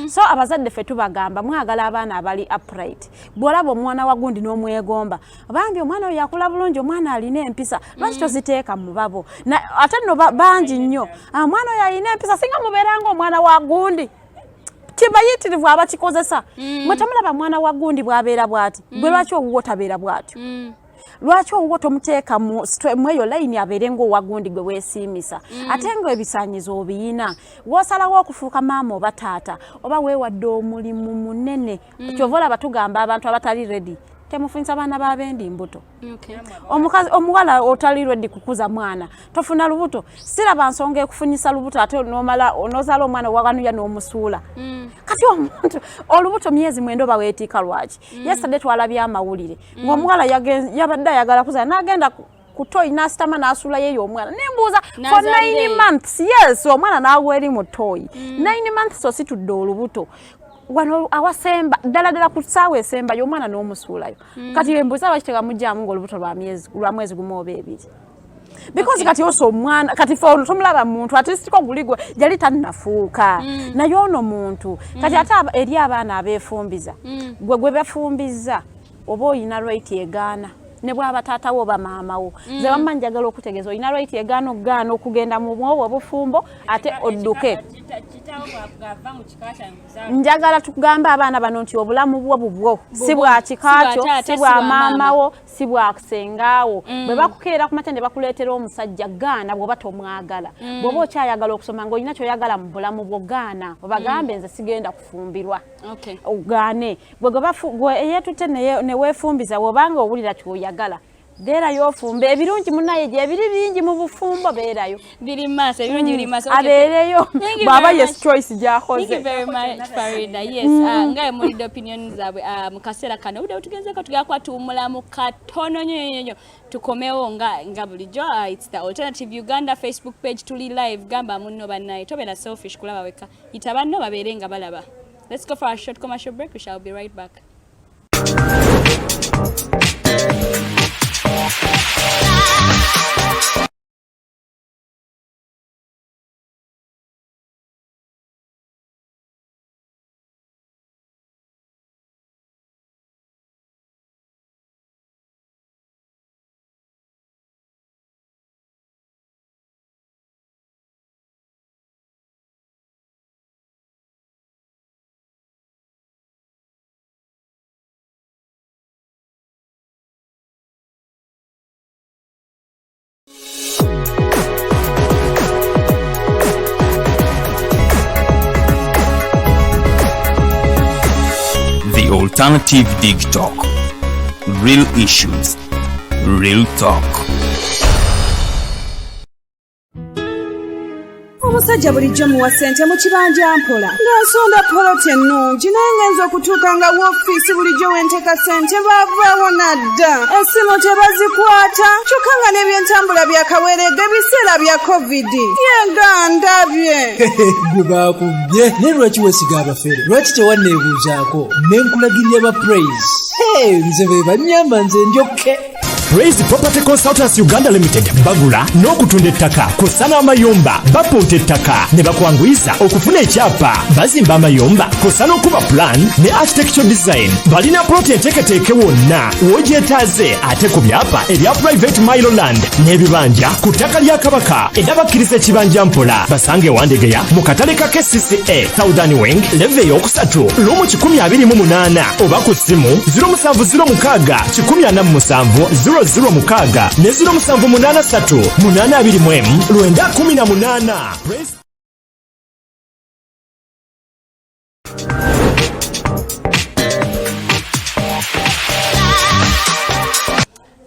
So abazadde ffe tubagamba, mwagala abaana abali upright. Bw'olaba omwana wa gundi n'omwegomba, bambi omwana oyo yakula bulungi, omwana alina empisa, lwaki toziteeka mu babo? Ate nno bangi nnyo. Ah, omwana oyo alina empisa, singa mubeeranga omwana wa gundi. Kibayitirivu abakikozesa. Mwe temulaba mwana wa gundi bw'abeera bw'ati, gwe lwaki owuwo tabeera bw'atyo? Lwaki owuwo tomuteeka mu eyo layini abeere ng'owa gundi gwe weesiimisa? Ate nga ebisaanyizo obiyina. W'osalawo okufuuka maama oba taata, oba weewadde omulimu munene. Kyova olaba tugamba abantu abatali ready, temufunyisa baana b'abendi mbuto. Omukazi omuwala otali ready kukuza mwana, tofuna lubuto. Siraba nsonga ekufunyisa lubuto ate nomala nozaala omwana owawanuya n'omusuula. Kati omuntu olubuto myezi 9 oba weetiika lwaki? Yesterday twalabye amawulire ng'omuwala yabadde ayagala kuzaala, n'agenda ku toyi n'asitama n'asuulayo eyo omwana. Nembuuza, for N'azaalira 9 eyo. months, yes, omwana n'agwa eri mu toyi. 9 months ositudde olubuto wano awasemba ddala ddala ku ssaawa esembayo, omwana n'omusuulayo. Kati embuuza, lwaki tegamugyamu ng'olubuto lwa mwezi 1 oba 2? Because kati oso omwana, kati fe ono tomulaba muntu, ate siko guli gwe yali tannafuuka, naye ono muntu. Kati ate eri abaana abeefumbiza, gwe bafumbiza oba oyina right egaana, ne bwaba taatawo oba maamawo. Nze wamma njagala okutegeeza, olina right egaana okugaana okugenda mu bwobo obufumbo ate odduke. Kitaawo bw'ava mu kika kyange kuzaala. Njagala tugambe abaana bano nti obulamu bwo bubwo, si bwa kika Si kyo, bwa taata, si bwa si bwa maama. maamawo, si bwa sengaawo. Bwe bakukeera ku makya ne bakuleetera omusajja, gaana bw'oba tomwagala. Bw'oba okyayagala okusoma ng'olina ky'oyagala mu bulamu bwo, gaana, obagambe nze sigenda kufumbirwa. Ogaane. Gwe eyeetutte ne weefumbiza, bw'obanga owulira ky'oyagala, beerayo ofumbe. Ebirungi munaye gyebiri bingi mu bufumbo, beerayo. Biri mu maaso, ebirungi biri mu maaso. Okay. Abeereyo Thank you bw'aba very yes much. choice Thank gy'akoze. you very much, Farida. Yes, nga bwe mulidde opinion zaabwe, mu kaseera kano obudde butugenzeeko, tugenda kuba tuwummulamu katono nnyo nnyo nnyo, tukomewo nga bulijjo. It's the Alternative Uganda Facebook page, tuli live. Gamba munno, bannaye tobeera selfish kulaba wekka, yita banno babeere nga balaba. Let's go for a short commercial break. We shall be right back. The Alternative Dig Talk. Real issues, real talk. Omusajja bulijjo muwa ssente mu kibanja mpola, nga nsonda poloti ennungi, naye ngenza okutuuka nga woofiisi bulijjo wenteeka ssente baavaawo nadda, essimu tebazikwata, kyokka nga n'ebyentambula byakaweerega ebiseera bya COVID. Ye nga ndabye. Gwe bakubbye, naye lwaki weesiga abafere? Lwaki tewanneebuuzaako ne nkulagirira ba Praise? Hey, nze be bannyamba, nze ndyokke. Praise Property Consultants Uganda Limited bagula n'okutunda ettaka kw'ossa n'amayumba, bapunta ettaka ne bakwanguyiza okufuna ekyapa, bazimba amayumba kw'ossa n'okuba plan ne architecture design. Balina ploti enteeketeeke wonna w'ogyetaaze, ate ku byapa ebya private mailo land n'ebibanja ku ttaka lya Kabaka, era bakkiriza ekibanja mpola. Basange Wandegeya mu katale ka KCCA Southern Wing, level eyokusatu, room 128, oba ku ssimu 0706 147. 006 ne 0783 821 918. Praise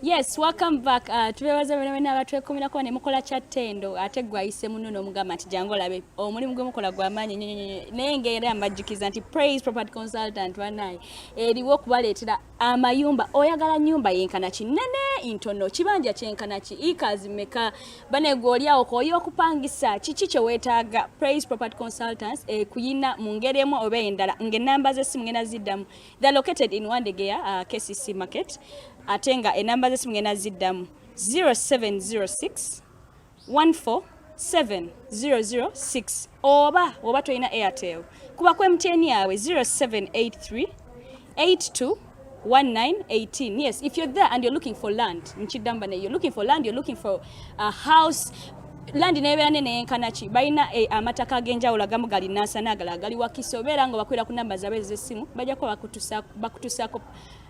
Yes, welcome back. Tubebaza bena bena abatwekomerako ne mukola kya ttendo, ate gwe ayise muno n'omugamba nti jangu olabe omulimu gwe mukola gwa maanyi nnyo nnyo nnyo. Naye ng'era mbajjukiza nti Praise Property Consultant banaye eriwo okubaleetera amayumba. Oyagala nnyumba yenkana ki? Nnene, ntono, kibanja kyenkana ki, acres mmeka? Bane gwe oli awo k'oyi okupangisa, kiki kye weetaaga? Praise Property Consultants ekuyina mu ngeri emu oba endala, ng'ennamba z'essimu ngenda ziddamu. They are located in Wandegeya, KCC Market, ate nga enamba z'essimu ngenda ziddamu 0706 147006, oba tolina Airtel, kuba ku MTN yawe 0783 82 1918. Yes, if you're there and you're looking for land, nkiddamu bane, you're looking for land, you're looking for a house, land nebeera nene yenkana ki, balina amataka ag'enjawulo, agamu gali Nansana, agalala gali Wakiso. Obeera nga bakwira ku namba zaabwe ez'essimu, bajja kuba bakutusaako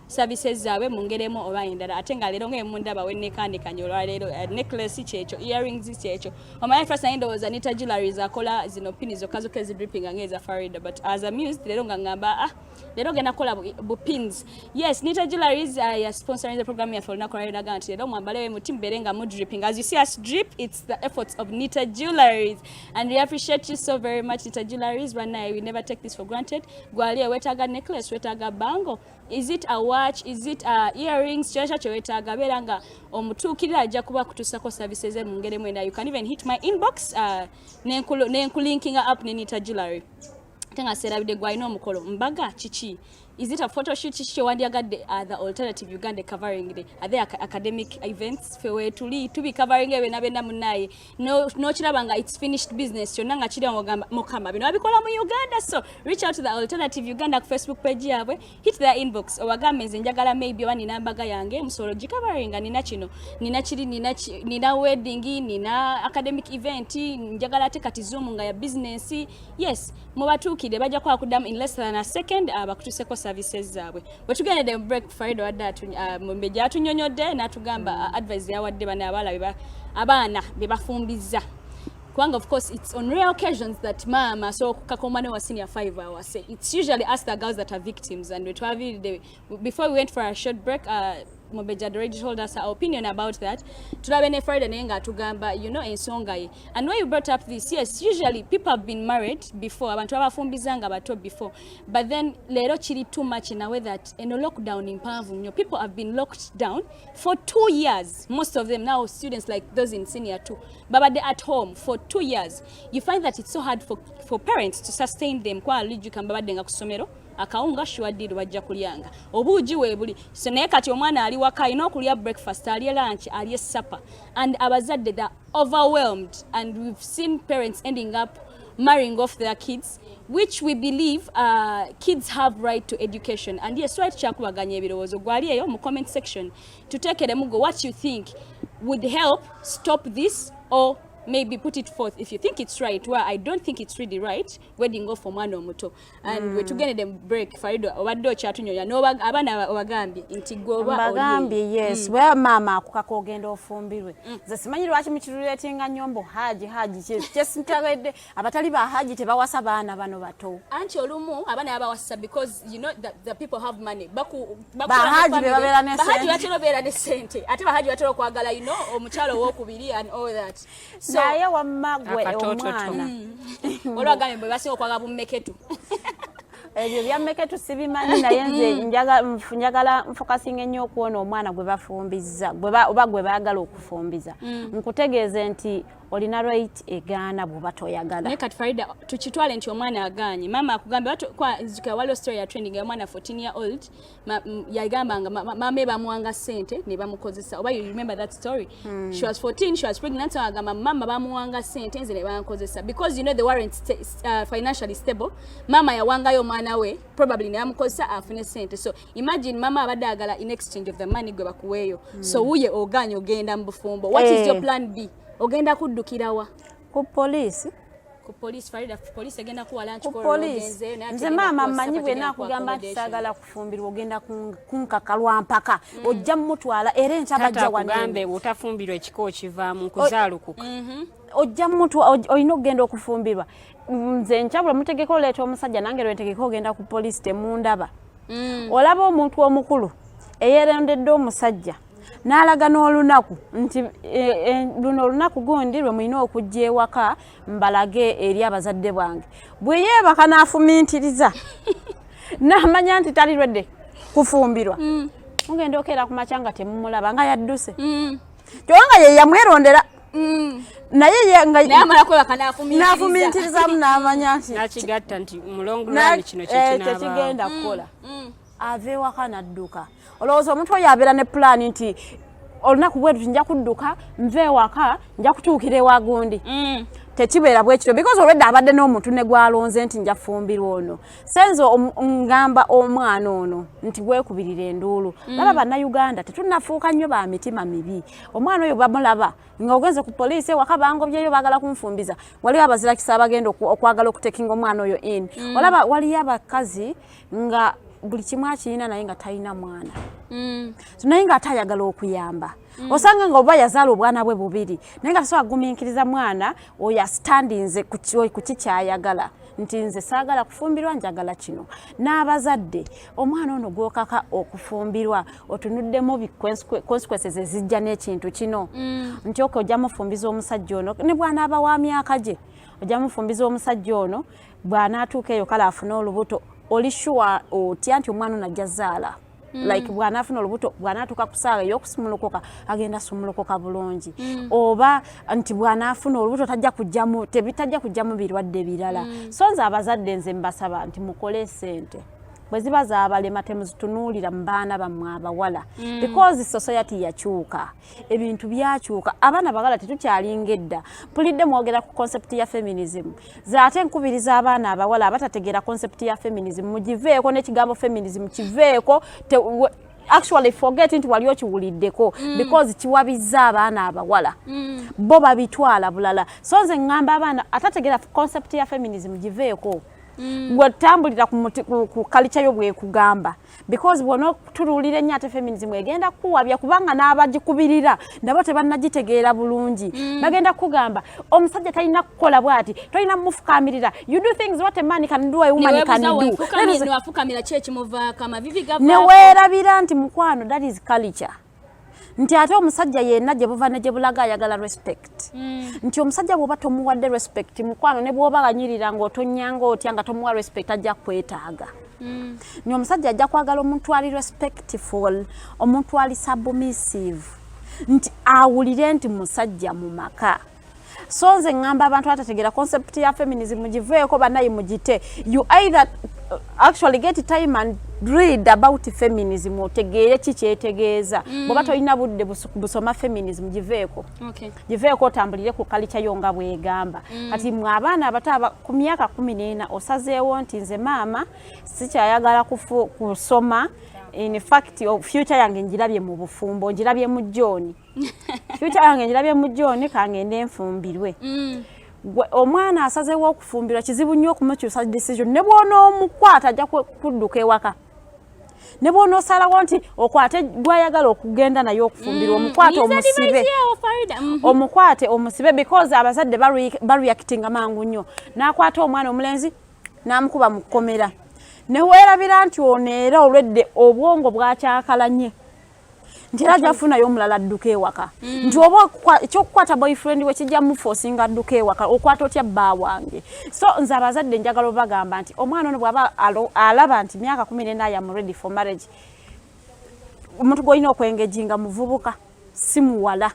services zaabwe mu ngeri emu oba endala. Ate nga leero ng'emundaba wennekaanekanye olwaleero, necklace kyekyo, earrings kyekyo. Omanyi first naye ndowooza Nita Jewelries akola zino pini zokka zokka ezidrippinga ng'eza Farida, but as amused leero nga ngamba, ah, leero genda kukola bu pins. Yes, Nita Jewelries ya sponsoring the program yaffe olunaku lwaleero. Naga nti leero mwambale muti mubeere nga mudripping. As you see us drip, it's the efforts of Nita Jewelries, and we appreciate you so very much, Nita Jewelries. Banaye, we never take this for granted. Gwali weetaaga necklace, weetaaga bangle, is it a watch, is it earrings, kyokya kyewetaaga, beera nga omutuukirira, ajja kuba akutuusako services mu ngeri emu endala. You can even hit my inbox, nenkulinkinga up ne Nita Jewelry. Ate nga seerabidde, gwalina omukolo, mbaga, kiki, is it a photoshoot, kiki kyewandyagadde the Alternative Uganda covering the are there academic events, fe weetuli tubi covering ebyo byonna. Munnaye, n'okiraba nga it's finished business, kyonna nga kiri ogamba mukama bino babikola mu Uganda. So reach out to the Alternative Uganda ku Facebook page yaabwe, hit their inbox, obagambe nze njagala maybe oba nina mbaga yange, musobola ogicoveringa, nina kino, nina kiri, nina wedding, nina academic event, njagala ate kati Zoom nga ya business. Yes, mubatuukire, bajja kuba kuddamu in less than a second, bakutuuseko services zaabwe. Bwe tugendedde mu break, Farida wadde Mumbejja atunyonyodde n'atugamba advice yawadde bano abaala abaana be bafumbizza, kubanga of course it's on rare occasions that maama asobola okukaka omwana wa senior 5 awase. It's usually us, the girls, that are victims. And wetwaviiridde before we went for a short break, Mumbejja had already told us her opinion about that. Tulabe ne Farida naye ng'atugamba ensonga ye. And when you brought up this, yes, usually people have been married before, abantu babafumbiza nga bato before, but then leero kiri too much in a way that eno lockdown mpanvu nnyo. People have been locked down for 2 years, most of them now students like those in senior two babadde at home for 2 years. You find that it's so hard for parents to sustain them, kwa lijjuka babadde nga ku ssomero akawunga shuwaddiru bajja kulyanga, obuugi weebuli. So naye kati omwana ali waka alina okulya breakfast, alye lunch, alye supper, and abazadde, they're overwhelmed, and we've seen parents ending up marrying off their kids, which we believe kids have right to education. And yes, right, kyakubaganya ebirowoozo. Gwali eyo mu comment section, tuteekeremu gwe what you think would help stop this, or maybe put it forth if you think it's right. Well, I don't think it's really right wedding off omwana omuto. And wetugendede mu break, Farido obadde okyatunyonya abaana obagambye nti gwe oba oli Mbagambye, yes, bwe maama akukaka ogenda ofumbirwe. Nze simanyi lwaki mukiruleetinga nnyo mbu haji haji. Kyesintegedde, abatali ba haji tebawasa baana bano bato. Anti olumu abaana babawasa because you know the people have money. Bahaji be babeera ne Bahaji ssente. batera obeera ne sente, ate bahaji batera okwagala omukyalo owokubiri and all that. So Naye wamma gwe Akatototo. omwana olwagambye bwe basinga okwagala bummeketu. Ebyo bya mmeketu sibimanyi, naye nze njagala nfokasinga ennyo okuwona omwana gwe bafumbizza, oba gwe baagala okufumbiza. Nkutegeeze nti olina right egaana bw'oba toyagala. Naye kati Farida, tukitwale nti omwana agaanye, maama akugambye nzijukira waliwo story ya trending ya omwana 14 year old, yagambanga maama e bamuwanga ssente ne bamukozesa. Oba you remember that story? She was 14, she was pregnant, so agamba mama bamuwanga ssente nze ne bankozesa because they weren't financially stable. Mama yawangayo omwana we probably ne bamukozesa afune ssente. So imagine mama abadde agala in exchange of the money gwe bakuweeyo. So wuye oganye ogenda mu bufumbo, what is Eh. your plan B? Ogenda kuddukirawa? Ku poliisi. Ku police, Farida, police egenda kuwa lunch. Ku police nze maama mmanyi bwe naakugamba nti saagala kufumbirwa, ogenda kunkaka lwampaka, ojja mutwala era enkya bajja. Wano otafumbirwa ekika okivaamu nkuzaalukuka. Ojja mutu olina okugenda okufumbirwa. Nze nkyabula mutegeka oleeta omusajja, nange lwentegeka ogenda ku poliisi temundaba. Olaba omuntu omukulu eyerondedde omusajja n'alaga n'olunaku nti luno olunaku gundi lwe mulina okujja ewaka mbalage eri abazadde bwange, bwe yeebaka n'afumintiriza n'amanya nti tali lwedde kufumbirwa, mugenda okeera ku makya nga temumulaba, nga yadduse, kyokka nga ye yamwerondera. Naye n'afumintirizamu n'amanya nti nakigatta nti mu long run kino tekigenda kukola, ava ewaka n'adduka. Olowooza omuntu oyo abeera ne pulaani nti olunaku bwe luti nja kudduka nva ewaka, nja kutuukira ewa gundi? Tekibeera bwe kityo, because olwedda abadde n'omuntu ne gwalonze nti nja fumbirwa ono. Senze ngamba omwana ono nti weekubirira enduulu. Laba, bannayuganda tetunnafuuka nnyo ba mitima mibi. Omwana oyo bamulaba nga ogenze ku poliisi, ewaka bangobyeyo, baagala kunfumbiza. Waliwo abazirakisa abagenda okwagala okutekinga omwana oyo in. Olaba waliyo abakazi nga buli kimu akirina, naye nga talina mwana. So, naye ng'ate ayagala okuyamba. Osanga nga oba yazaala obwana bwe bubiri, naye nga tasobola kugumiikiriza mwana oyo astandinze ku ki kyayagala nti nze saagala kufumbirwa, njagala kino. N'abazadde, omwana ono gwokaka okufumbirwa, otunuddemu consequences ezijja n'ekintu kino nti okay, ojja mufumbiza omusajja ono ne bw'anaaba wa myaka gye, ojja mufumbiza omusajja ono, bw'anaatuuka eyo kale afune olubuto, oli sure otya nti omwana ono ajja zaala? Like bw'anaafuna olubuto, bw'anaatuuka ku ssaawa ey'okusumulukuka, agenda sumulukuka bulungi? Oba nti bw'anaafuna olubuto tajja kujjamu, tebitajja kujjamu birwadde birala? So nze abazadde nze mbasaba nti mukole sente, bwe ziba zaabalema temuzitunuulira mu baana bammwe abawala, because society yakyuka, ebintu byakyuka, abaana bagala tetukyalinga edda. Mpulidde mwogera ku concept ya feminism, ze ate nkubiriza abaana abawala abatategeera concept ya feminism, mugiveeko n'ekigambo feminism kiveeko. Actually forget nti wali okiwuliddeko, because kiwabizza abaana abawala, bo babitwala bulala. So nze ŋŋamba abaana atategeera concept ya feminism, giveeko. Gwe tambulira ku culture yo bwekugamba, because bw'onoturuulira ennyo ate feminism egenda kukuwabya, kubanga n'abagikubirira nabo tebannagitegeera bulungi. Bagenda kukugamba omusajja talina kukola bw'ati, tolina mumufukamirira, you do things what a man can do, a woman can do. Newafukamira ki ekimuvaako amavivi gavaako? Neweerabira nti mukwano, that is culture, nti ate omusajja yenna gye buva ne gye bulaga ayagala respect, nti omusajja bw'oba tomuwadde respect, mukwano, ne bw'oba ganyirira ng'otonyanga otya, nga tomuwa respect, ajja kwetaaga. Ni omusajja ajja kwagala omuntu ali respectful, omuntu ali submissive, nti awulire nti musajja mu maka. So nze ŋŋamba abantu abatategeera concept ya feminism, mugiveeko bannaye, mugite. You either actually get time and read about feminism, otegeere ki kyetegeeza. Bw'oba tolina budde busoma feminism, giveeko. Giveeko, otambulire ku culture yo nga bwegamba. Kati mwe abaana abato ku myaka 14 osazeewo nti nze maama sikyayagala kusoma, in fact future yange njirabye mu bufumbo, njirabye mu John, future yange njirabye mu John, kangende nfumbirwe. Gwe omwana asazeewo okufumbirwa, kizibu nnyo okumukyusa decision. Ne bw'onoomukwata ajja kudduka ewaka. Ne bw'onoosalawo nti okwate gwayagala okugenda naye okufumbirwa, omukwate Yinza omusibe, advice yawo, Farida. Omukwate omusibe, because abazadde bareactinga mangu nnyo, n'akwata omwana omulenzi n'amukuba mu kkomera, neweerabira nti ono era olwedde obwongo bwakyakalanye, nti era ajafunayo omulala adduka ewaka, nti oba ekyokukwata boyfriend we kijja muforcinga adduka ewaka, okwata otya bba wange? So nze abazadde njagala obagamba nti omwana ono bw'aba alaba nti myaka 14 I am ready for marriage, omuntu gw'olina okwengaginga muvubuka, si muwala.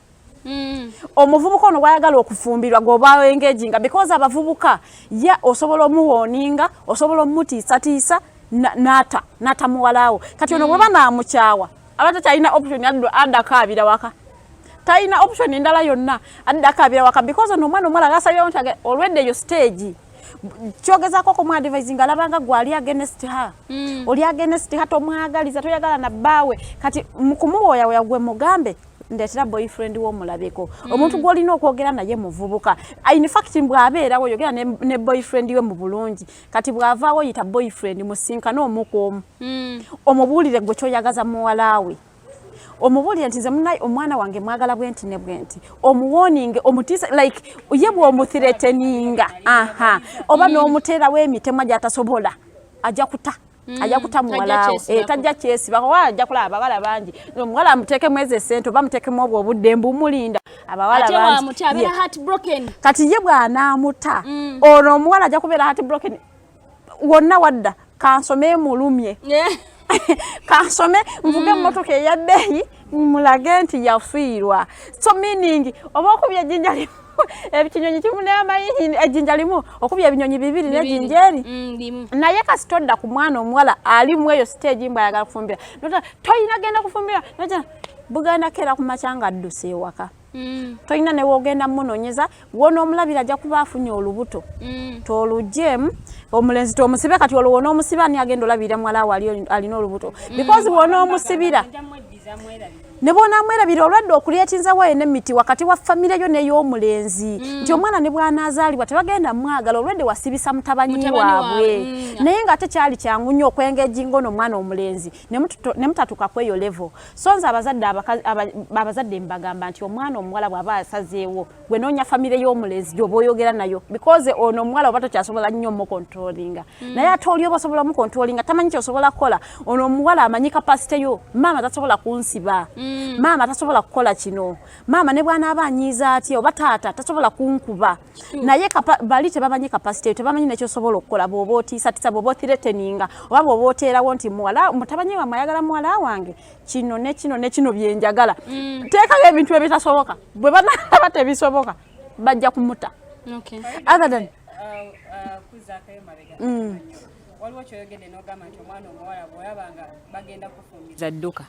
Omuvubuka ono bwayagala okufumbirwa, gwoba engaginga, because abavubuka ye osobola omuwarninga, osobola omutiisatiisa n'ata n'ata muwalawo. Kati ono bweba naamukyawa, aba takyalina option, adda akaabira waka, talina option endala yonna, adda akaabira waka, because ono omwana omuwala gasalirawo nti olwedde eyo stage kyogezaako okumuadvisinga, alabanga gwe ali against her. Oli against her, tomwagaliza, toyagala na bbaawe. Kati mu kumuwooyawoya, gwe mugambe Ndeetera boyfriend w'omulabeko. Omuntu gw'olina okwogera naye muvubuka. In fact, bw'abeerawo yogera ne boyfriend we mu bulungi. Kati bw'avaawo, yita boyfriend, musinkane omu ku omu, omubuulire gwe kyoyagaza muwala we, omubuulire nti nze munaye omwana wange mwagala bwenti ne bwenti, omuwarninge, omutiise, like ye bw'omuthreateninga, aha, oba n'omuteerawo emitemwa gy'atasobola, ajja kuta, ajja kuta muwalawo. Kyesibako. Tajja kyesibako wa, ajja kulaba abawala bangi, omuwala amuteekemu ezo esente oba amuteekemu obwo obudde mbumulinda abawala Ate bangi. wamuta abeera heartbroken. Kati ye bw'anaamuta, ono omuwala ajja kubeera heartbroken wonna wadda. Kansome mulumye, kansome nvuge emmotoka eya bbeeyi mulage nti yafiirwa. So meaning oba okubya ejjinja limu, ekinyonyi kimu n'amayini, ejjinja limu okubya ebinyonyi bibiri n'ejjinja eri. Limu. Naye kasi todda ku mwana omuwala ali mu eyo stage mbw ayagala kufumbira. Toyina genda kufumbira. Buganda keera ku makya nga adduse ewaka, tolina ne woogenda munoonyeza, w'onoomulabira ajja kuba afunye olubuto. Tolugyemu omulenzi, tomusibe. Kati olwo wonoomusiba, ani agenda olabirira muwala we alina olubuto? Because bw'onoomusibira ne bw'onaamwerabira, olwadde okucreatinzawo enmity wakati wa famire yo n'ey'omulenzi, nti omwana ne bw'anaazaalibwa tebagenda mwagala, olwedde wasibisa mutabani Mutabani waabwe. waabwe, Naye ng'ate kyali kyangu nnyo okwengaginga ono omwana omulenzi ne mutatuuka ku eyo level. So nze abazadde abazadde mbagamba nti omwana omuwala bw'aba asazeewo, gwe noonya famire y'omulenzi gy'oba oyogera nayo, because ono omuwala oba tokyasobola nnyo omucontrollinga, naye ate oli oba osobola omucontrollinga, tamanyi kyosobola kukola. Ono omuwala amanyi capacity yo. Maama tasobola kunsiba, maama tasobola kukola kino, maama ne bw'anaaba anyiiza atya, oba taata tasobola kunkuba. Naye bali tebamanyi capacity yo, tebamanyi nekyosobola okukola. Bw'oba otiisatiisa, bw'oba othreateninga, oba bw'oba oteerawo nti muwala mutabanyi wammwe ayagala muwala wange, kino ne kino ne kino byenjagala, teekayo ebintu ebitasoboka. Bwe banalaba tebisoboka, bajja kumuta. Other than Kuzaakayo mabega, waliwo kyoyogedde n'ogamba nti omwana omuwala bw'olaba nga bagenda kufumbiza dduka,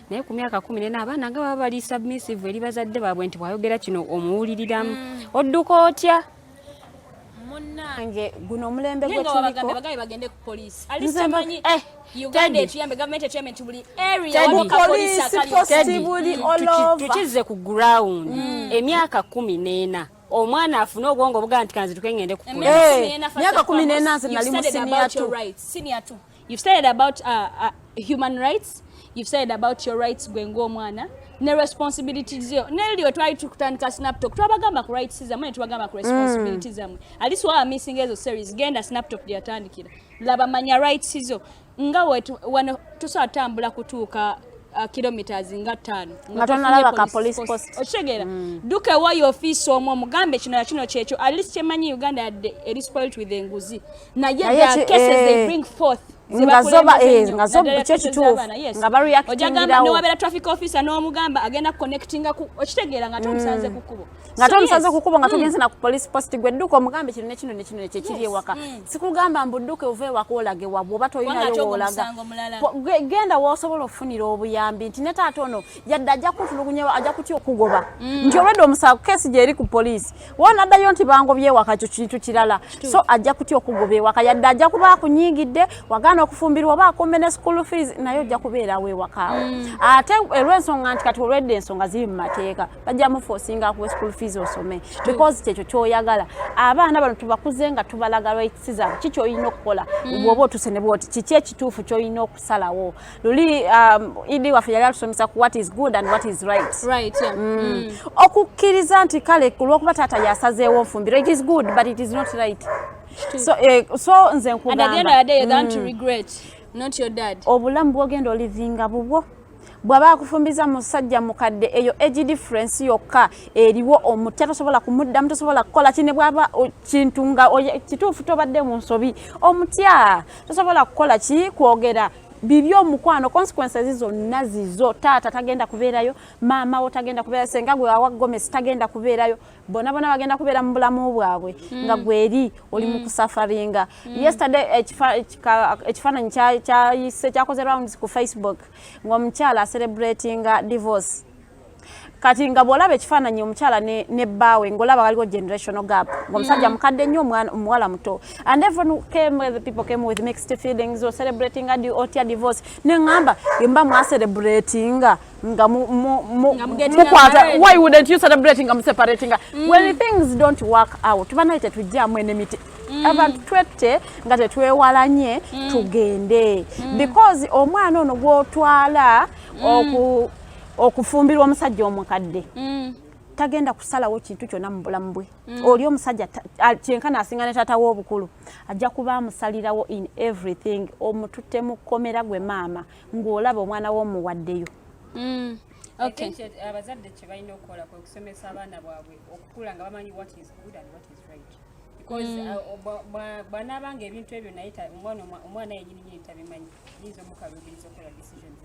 naye ku myaka 14 abaana nga baba bali submissive eri bazadde baabwe, nti bw'ayogera kino omuwuliriramu, odduka otya? Munnange, guno omulembe Naye gwe nga wabagambe tuliko bagabe bagende ku poliisi. Nze Manyi Uganda Teddy. etuyambe, gavumenti etuyambe nti buli area Teddy. waliwo kapoliisi Poliisi, akali. post Teddy, buli all over. Tukizze ku ground, emyaka 14 omwana afune obwongo obugaa nti kanzituke ngende ku poliisi. Myaka 14 nze nali mu senior two. Senior two. You've studied about human rights, you've studied about your rights gwe ng'omwana ne responsibilities yo. Neri we twali tukutandika Snaptalk, twabagamba ku rights zammwe ne tubagamba ku responsibilities zammwe. At least waba missing ezo series, genda Snaptalk gye yatandikira, laba, manya rights zo. Nga wano tusobola tutambula kutuuka kilometers nga 5 Nga tonalaba ka police post. Okitegeera? Dduka ewayo ofiisi omwo, omugambe kino na kino kyekyo. At least kyemanyi, Uganda yadde eri spoilt with enguzi, naye Naye the cases they bring forth ze nga zo bakulembeze nnyo, nga zo naddala kyo cases kituufu, z'abaana, yes. nga bareactingirawo. Ojagamba newabeera traffic officer n'omugamba agenda kuconnectinga ku, okitegeera, nga ate omusanze ku kkubo. Nga So, tomusanze yes. ku kkubo, nga togenze na ku police post, gwe dduka omugambe kino ne kino ne kino nekyekiri ewaka. Sikugamba mbu dduka ova ewaka olage wabwe, oba Kubanga tolinayo ate ogwo woolaga. musango mulala. Genda w'osobola okufunira obuyambi, nti ne taata ono yadde ajja kutulugunya, ajja kutya okugoba, nti olwedde omusango kesi gyeri ku poliisi, woonaddayo nti bangobye ewaka, kyo kintu kirala. So ajja kutya okugoba ewaka, yadde ajja kuba akunyigidde, wagaana okufumbirwa oba akumbe ne school fees, naye ojja kubeerawo ewakaawo. Ate olw'ensonga nti kati olwedde ensonga ziri mu mateeka, bajja muforcinga akuwe school fees osome, because kyekyo kyoyagala. Abaana bano tubakuze nga tubalaga rights zaabwe, ki kyolina okukola bw'oba otuse ne bwoti, kiki ekituufu kyolina okusalawo. Luli idi waffe yali atusomesa ku what is good and what is right. Right, yeah. Okukkiriza nti kale kulwokuba taata yasazeewo nfumbiro, it is good but it is not right. So, so nze And at the end of the day, you're the one to nkugamba regret, not your dad. Obulamu bwogenda olivinga bubwo. Bw'aba akufumbiza musajja mukadde, eyo age difference yokka eriwo, omutya, tosobola kumuddamu, tosobola kukola ki. Ne bwaba kintu nga kituufu, tobadde mu nsobi, omutya, tosobola kukola ki, kwogera bibyo omukwano, consequences zonna zizo. Taata tagenda kubeerayo, maama wo tagenda kubeerayo, senga gwe awa gomesi tagenda kubeerayo, bonna bonna bagenda kubeera mu bulamu bwabwe nga gweri oli mu kusufferinga. Yesterday ekifaananyi kyayise, kyakoze rounds ku Facebook, ng'omukyala acelebratinga divorce. Kati nga bw'olaba ekifaananyi omukyala ne bbaawe, ng'olaba waliwo generational gap, ng'omusajja mukadde nnyo, omuwala muto. And everyone came with, people came with mixed feelings or celebrating otya divorce. Neŋŋamba, mba mwacelebratinga nga mukwata, why wouldn't you celebrate nga museparatinga? When things don't work out, banaye tetujjamu enemiti. Abantu twette nga tetwewalanye, tugende, because omwana ono gw'otwala okufumbirwa omusajja omukadde tagenda kusalawo kintu kyonna mu bulamu bwe. Oli omusajja kyenkana asinga ne taata w'obukulu, ajja kuba amusalirawo in everything. Omututte mu kkomera gwe maama ng'olaba omwana we omuwaddeyo. Abazadde kye balina okukola kwe kusomesa abaana baabwe okukula nga bamanyi what is good and what is right, because bw'anaabanga ebintu ebyo naye omwana yenyini nyini tabimanyi, yinza omukaluubiriza okukola decisions.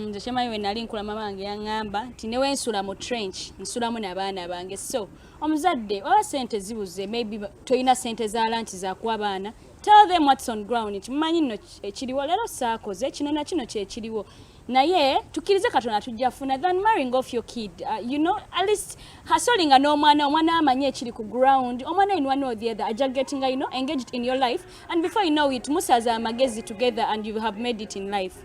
Nze kyemanyi, we nali nkula, mama wange yaŋŋamba nti ne wensula mu trench, nsulamu n'abaana bange. So omuzadde waba sente zibuze, maybe tolina sente za lunch zakuwa abaana, tell them what's on ground, nti mumanyi nno ekiriwo leero saakoze kino na kino, kyekiriwo, naye tukkirize Katonda tujja funa, than marrying off your kid. At least hasolinga n'omwana, omwana amanyi ekiri ku ground. Omwana in one or the other ajja getting engaged in your life, and before you know it, musaza amagezi together and you have made it in life.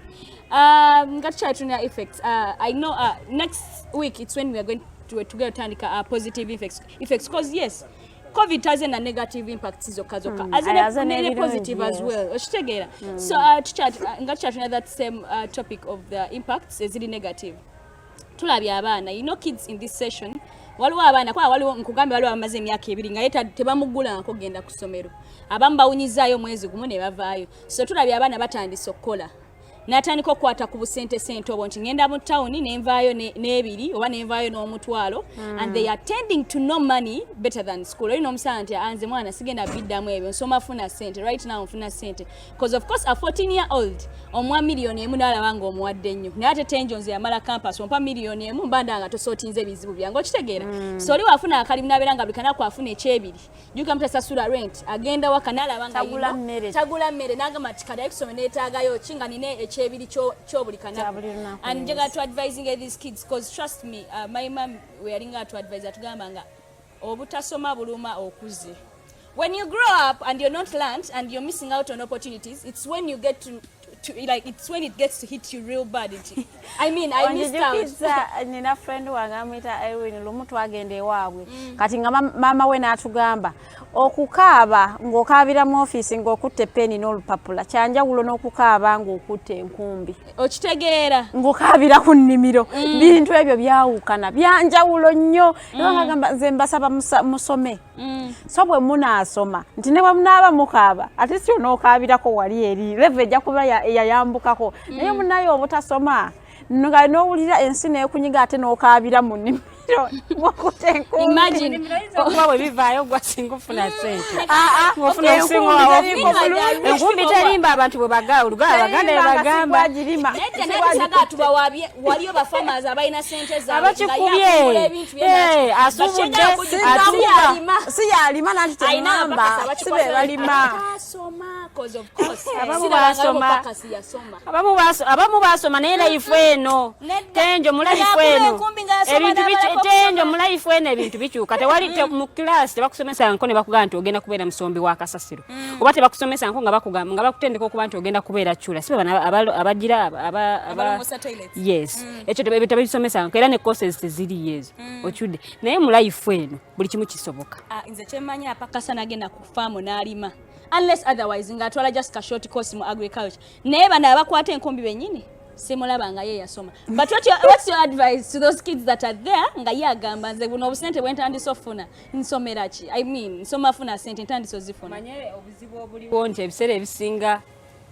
Nga tukyali effects, I know next week it's when we are going to together tutandika positive effects, because yes, COVID has a negative impacts zokka zokka, aze ne positive as well, okitegeera? So nga tukyatuna that same topic of the impacts eziri negative, tulabye abaana, kids in this session, waliwo abaana kwa waliwo nkugambye, waliwo abamaze emyaka 2 nga ye tebamugulangako kugenda ku ssomero, abamu bawunyizaayo omwezi gumu ne bavaayo. So tulabye abaana batandise okukola, n'atandika okukwata ku busente sente obwo nti ngenda mu tawuni nenvaayo n'ebiri oba nenvaayo n'omutwalo, and they are tending to know money better than school. Olina omusana nti anze mwana sigenda biddamu ebyo, nsoma funa sente right now, nfuna sente, because of course a 14 year old omuwa 1 million n'alaba nga omuwadde nnyo, naye ate Tenjo nze yamala campus, ompa 1 million mba ndanga tosootinze ebizibu byange, okitegeera? So oli waafuna akalimu n'abeera nga buli kanaku afuna ekyebiri, juka mutasasula rent, agenda waka n'alaba nga Tagula mmere. Tagula mmere, n'agamba nti kati akusome neetaagayo ki nga nina ekyebiri ky'obuli Kya kanaku. Buli lunaku, And yes. njagala to advising these kids, cause trust me, my mum we yalinga atu advise, atugamba nga obutasoma buluma okuze. When you grow up and you're not learned and you're missing out on opportunities, it's when you get to like, it's when it gets to hit you real bad. I mean, I missed out. Onjijukiza nina friend wange amuyita Irene. Lumu twagenda ewaabwe, kati nga maama we n'atugamba okukaaba ng'okaabira mu ofiisi ng'okutte peni n'olupapula kyanjawulo n'okukaaba ng'okutte enkumbi, Okitegeera? ng'okaabira ku nnimiro. Bintu ebyo byawukana, byanjawulo nnyo. Era ngagamba nze mbasaba musome, so bwe munaasoma nti ne bwe munaaba mukaaba, ate si onookaabirako wali eri level ejja kuba yayambukako. Naye munaye obutasoma nga n'owulira ensi neekunyiga ate n'okaabira mu nnimiro ng'okutte enkumbi. Imagine. Okuba bwe bivaayo gwasinga ofuna sente. Ah, ah, Ng'ofuna enkumbi okusinga teriiko bulungi. Enkumbi terimba, abantu bwe bagamba oluganda, Abaganda bwe Terimba nga bagamba. sigwagirima. Nedda, naye tubawabye, waliyo bafarmers abalina sente zaabwe nga Abakikubye. yakungula ebintu bye. Asuubudde, alima. Si yalima nanti Alina teŋŋamba abapakasi. Si be balima. Abatasoma, 'cause of course Abamu sirabangayo basoma. mupakasi yasoma. Abamu basoma naye life eno, Nedda. Tenjo, mu life Yakula eno enkumbi ng'asoma ebintu n'abalako. Tenjo, mu life eno ebintu bikyuka. Tewali mu class tebakusomesa nko ne bakugamba nti ogenda kubeera musombi wa kasasiro, oba tebakusomesa nko nga bakugamba nga bakutendeka okuba nti ogenda kubeera cula si bano abagira Abalongoosa toilets. Yes, ekyo ebyo tebisomesa nko, era ne courses teziriyo ezo, okyudde. Naye mu life eno buli kimu kisoboka. Ah, nze kyemmanyi, apakasa nagenda ku faamu n'alima, unless otherwise ng'atwala just ka short course mu agriculture, naye bano abakwata enkumbi bennyini simulaba nga ye yasoma. But what's your advice to those kids that are there nga ye agamba nze buno obusente bwe ntandise ofuna nsomera ki? I mean, nsoma funa sente, ntandise ozifuna. Manye obuzibu obuliwo nti ebiseera ebisinga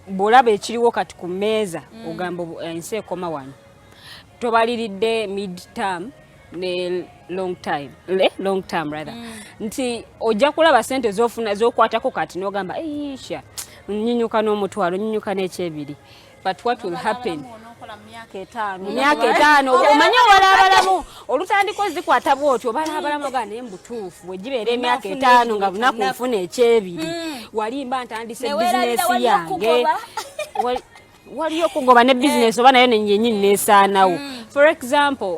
bw'olaba ekiriwo kati ku mmeeza, ogamba ensi ekoma wano, tobaliridde mid term ne long time, long term rather, nti ojja kulaba sente zofuna zokwatako kati n'ogamba isha nyinyuka n'omutwalo, nyinyuka n'ekyebiri, but what will happen Myaka 5. Mu myaka 5, omanye obalabalamu olutandika ozikwata bwotyo, obalabalamu ogaa, naye mubutuufu bwe gibeera emyaka 5 nga bunaku nfuna ekyebiri, wali mba ntandise Ne weerabira bizinesi waliyo yange. okugoba. Waliyo okugoba ne bizinesi oba nayo yennyini neesaanawo. For example,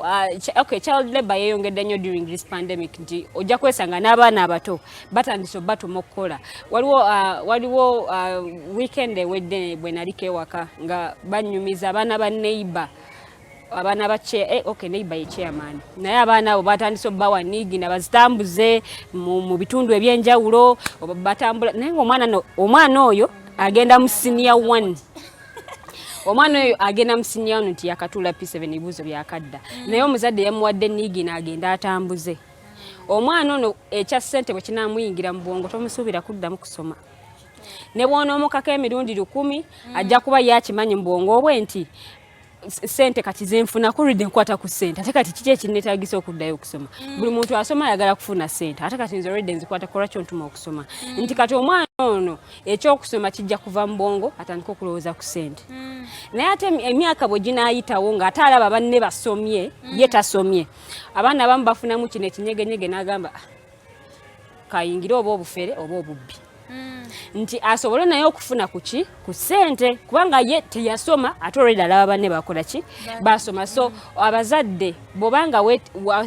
okay, child labor yeyongedde nnyo during this pandemic, nti ojja kwesanga n'abaana abato batandise obatuma okukola. Waliwo weekend ewedde bwe naliko ewaka nga banyumiza abaana ba neighbor, abaana ba okay, neighbor ye chairman, naye abaana abo batandise obbawa niigina bazitambuze mu bitundu ebyenjawulo oba batambula, naye nga omwana no, omwana oyo agenda mu senior one, omwana oyo agenda mu senior one nti yakatuula P7, ebibuuzo byakadda, naye omuzadde yamuwadde niigina agenda atambuze. Omwana ono ekya ssente bwe kinaamuyingira mu bwongo, tomusuubira kuddamu kusoma. Ne bw'onoomukako emirundi 1000, ajja kuba ye akimanyi mu bwongo bwe nti ssente kati zenfuna kulidde nkwata ku ssente, ate kati kiki ekinneetagisa okuddayo okusoma? Buli muntu asoma ayagala kufuna ssente, ate kati nze already nzikwata, kolwaki ontuma okusoma? Nti kati omwana ono ekyokusoma kijja kuva mu bwongo, atandike okulowooza ku ssente. Naye ate emyaka bwe ginaayitawo ng'ate alaba banne basomye, ye tasomye, abaana abamu bafunamu kino ekinyegenyege n'agamba, "Ah, kayingire oba obufere oba obubbi," nti asobole naye okufuna kuki ku ssente, kubanga ye teyasoma, ate already alaba banne bakola ki, basoma. So abazadde, bw'obanga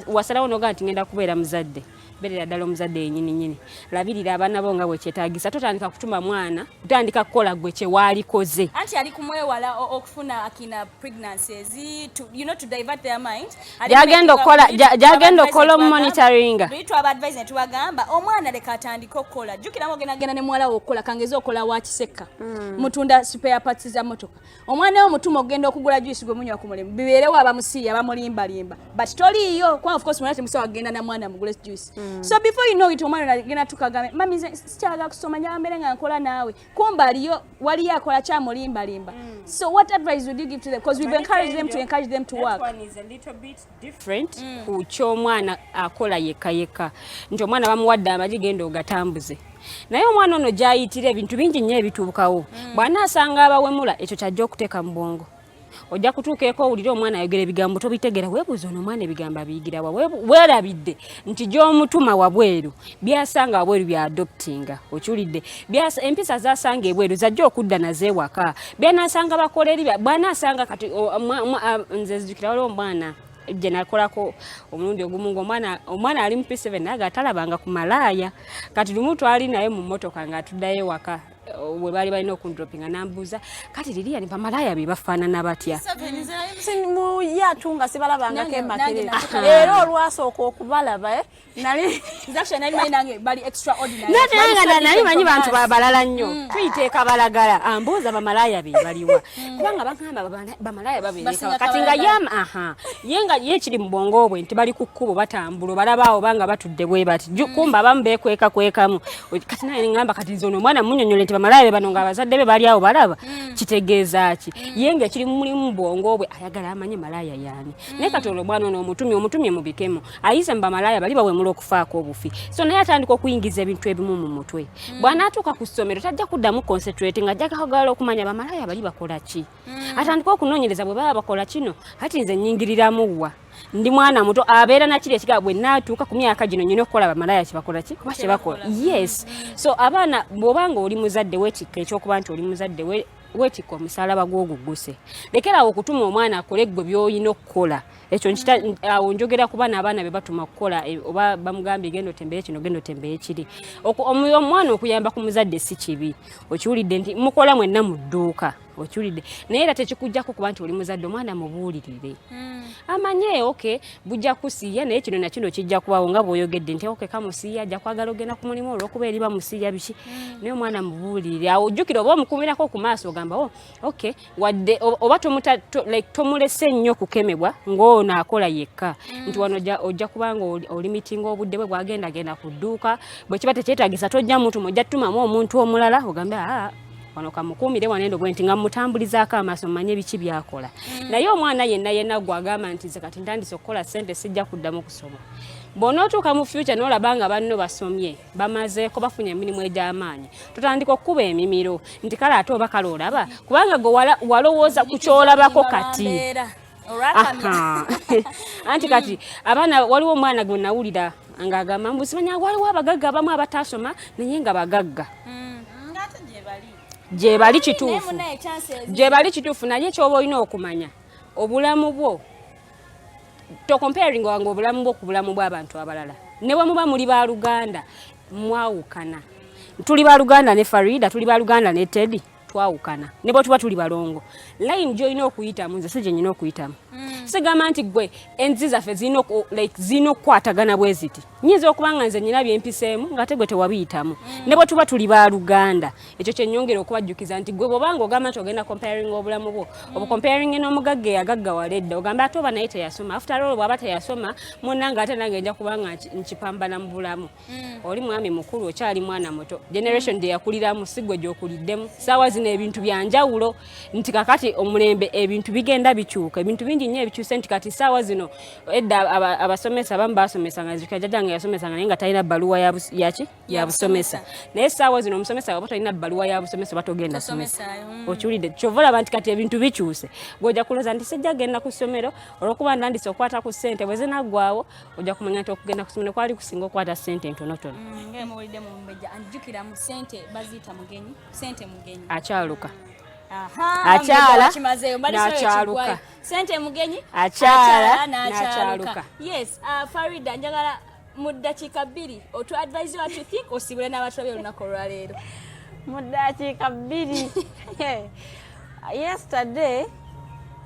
wasalawo nogaa nti ngenda kubeera muzadde, beerera ddala omuzadde yenyini nyini, labirira abaana bo nga bwe kyetaagisa. Totandika kutuma mwana kutandika kukola gwe kyewaalikoze. Anti ali kumwewala okufuna akina pregnancies to, to divert their mind. Gyagenda okukola omumonitoringa. Twaba advise ne tubagamba omwana leka atandike okukola. Jjukiramu ogenda genda ne muwala wo okukola, kangeze okola wa Kisekka, mutunda spare parts za motoka. Omwana we mutuma okugenda okugula juice gwe munywa ku mulimu, bibeerewo abamusiiya bamulimbalimba, but toliiyo kuba of course mwana temusobola kugenda na mwana mugule juice. So before you know it, omwana agenda tukagambe, "Mami, nze sikyagala kusoma, njagala mbeere nga nkola naawe." Kumba aliyo waliyo akola kyamulimbalimba. So what advice would you give to them? Because we've encouraged them to encourage them to That work. one is a little bit different ku ky'omwana akola yekka yekka, nti omwana bamuwadde amagi, genda ogatambuze, naye omwana ono gy'ayitira ebintu bingi nnyo ebituukawo. Bw'anaasanga abawemula, ekyo kyajja okuteeka mu bwongo. Ojja kutuuka eko owulire omwana ayogera ebigambo tobitegera, weebuuza ono omwana ebigambo abiyigirawa. Weerabidde nti gy'omutuma wabweru, byasanga wabweru bya adoptinga, okiwulidde? Empisa zasanga ebweru zajja okudda nazo ewaka, byanaasanga bakola eri bw'anaasanga kati nze nzijukira waliwo omwana gye nakolako omulundi ogumu nga omwana ali mu P7, naye nga atalabanga ku malaaya. Kati lumu twali naye mu mmotoka ng'atuddayo ewaka, bwe baali balina okundropinga, nambuuza, "Kati Lilian, bamalaaya be bafaanana batya?" Muyatu nga sibalabangako Nange emakerere. Natuka- Era olwasooka okubalaba, nali Nze actually nali manyi nange bali extraordinary. Nate Bali nga so nali manyi different bantu from us. balala nnyo, tuyiteeka balagala. Ambuuza bamalaaya be baliwa, kubanga bagamba bamalaaya babeerekawa. Basinga Kati nga kabalagala. yam aha, ye nga ye kiri mu bwongo bwe nti bali ku kkubo batambula, obalaba awo banga batudde bwe bati. Kumba abamu beekweka kwekamu. Kati naye ngamba, kati nze ono omwana munyonyole nti bamalaaya be bano nga abazadde be bali awo balaba, kitegeeza ki? Ye nga ekiri mulimu mu bwongo bwe ayagala amanye malaaya yaani. Naye kati olwo omwana ono omutumye mu bikemo, ayize mu bamalaaya bali bawemula okufaako obufi, so naye atandika okuyingiza ebintu ebimu mu mutwe. Bw'anaatuuka ku ssomero tajja kuddamu concentrate, nga ajja kwagala okumanya bamalaaya bali bakola ki. Atandika okunoonyereza bwe baba bakola kino, kati nze nnyingiriramu wa? Ndi mwana muto, abeera nakiri ekigaba bwe naatuuka ku myaka gino nyina okukola bamalaaya kyebakola ki oba kyebakola. Yes, so abaana, bw'obanga oli muzadde, weetikka ekyokuba nti oli muzadde, weetikka omusalaba gw'ogugguse. Lekerawo okutuma omwana akole ggwe by'olina okukola. Ekyo nkita awo njogera ku baana, abaana be batuma kukola, oba bamugambye genda otembere kino, genda otembere kiri. Omwana okuyamba ku muzadde si kibi, okiwulidde? Nti mukola mwenna mu dduuka, okiwulidde? Naye era tekikujjako kuba nti oli muzadde, omwana mubuulirire amanye, okay, bujja kusiiya, naye kino nakino kijja kubawo, nga bw'oyogedde nti okay, kamusiiya ajja kwagala ogenda ku mulimu olw'okuba eri bamusiiya biki. Naye omwana mubuulirire awo, ojjukira oba omukumirako ku maaso, ogamba, "Oh, okay," wadde oba like, tomulese nnyo kukemebwa ng'ono akola yekka, nti wano ojja kubanga olimitinga obudde bwe bwagendagenda ku dduuka. Bwe kiba tekyetagisa, tojja mutuma, ojja tutumamu omuntu omulala, ogambe, "Aa, wano kamukuumire wano endo bwe nti nga mutambulizaako amaaso manye biki byakola." Naye omwana yenna yenna gwe agamba nti nze kati ntandise okukola ssente, sijja kuddamu kusoma, bw'onootuuka mu future n'olaba nga banno basomye, bamazeeko, bafunye emirimu egy'amaanyi, totandika okukuba emimiro nti kale ate oba kale olaba, kubanga gwe walowooza ku kyolabako kati. Mbeera. Olwakamya. Aha. Anti kati abaana, waliwo omwana gwe nawulira ng'agamba mbu simanya waliwo abagagga abamu abataasoma naye nga bagagga. Gye bali kituufu, Naye munaye chances gye bali kituufu, naye kyoba olina okumanya obulamu bwo. Tocomparing wange obulamu bwo ku bulamu bw'abantu abalala. Ne bwe muba muli baluganda, mwawukana. Tuli baluganda ne Farida, tuli baluganda ne Teddy, twawukana. Ne bwe tuba tuli balongo, line gy'olina okuyitamu nze si gye nyina okuyitamu. Sigamba nti gwe enzi zaffe zirina like zirina okukwatagana bwe ziti. Nyinza okuba nga nze nyina byempiseemu ng'ate gwe tewabiyitamu. Ne bwe tuba tuli baluganda, ekyo kye nnyongera okubajjukiza nti gwe bw'obanga ogamba nti ogenda comparing obulamu bwo, obucomparing n'omugagga eyagaggawala edda, ogamba ate oba naye teyasoma. After all, bw'aba teyasoma munnange, ate nange nja kuba nga nkipambana mu bulamu. Oli mwami mukulu, okyali mwana muto. Generation gye yakuliramu si gwe gy'okuliddemu. Saawa zino ebintu bya njawulo, nti kakati omulembe ebintu bigenda bikyuka, ebintu bingi nnyo ebikyuse, nti kati saawa zino, edda abasomesa abamu basomesanga, nzijukira jjajjange yasomesanga naye nga talina bbaluwa yaki ya busomesa. Naye saawa zino omusomesa waba talina bbaluwa ya busomesa oba togenda somesa. Tosomesaayo. Okiwulidde? Kyova olaba nti kati ebintu bikyuse. Gw'ojja kulowooza nti sijja genda ku ssomero olw'okuba ndandise okukwata ku ssente, bwe zinaggwawo ojja kumanya nti okugenda ku ssomero kwali kusinga okukwata ssente entonotono. Nga muwulidde mu mbejja, anjjukira mu ssente baziyita mugenyi, ssente mugenyi. Akyaluka. Aha, Akyala, mbejja wakimazeeyo, mbadde simanyi n'akyaluka. ekiggwayo. Ssente mugenyi. Akyala, n'akyaluka. N'akyaluka. Yes, Farida, njagala mu ddakiika 2 otu advise what you think, osibule n'abatulabye olunaku olwaleero. Mu ddakiika 2, yesterday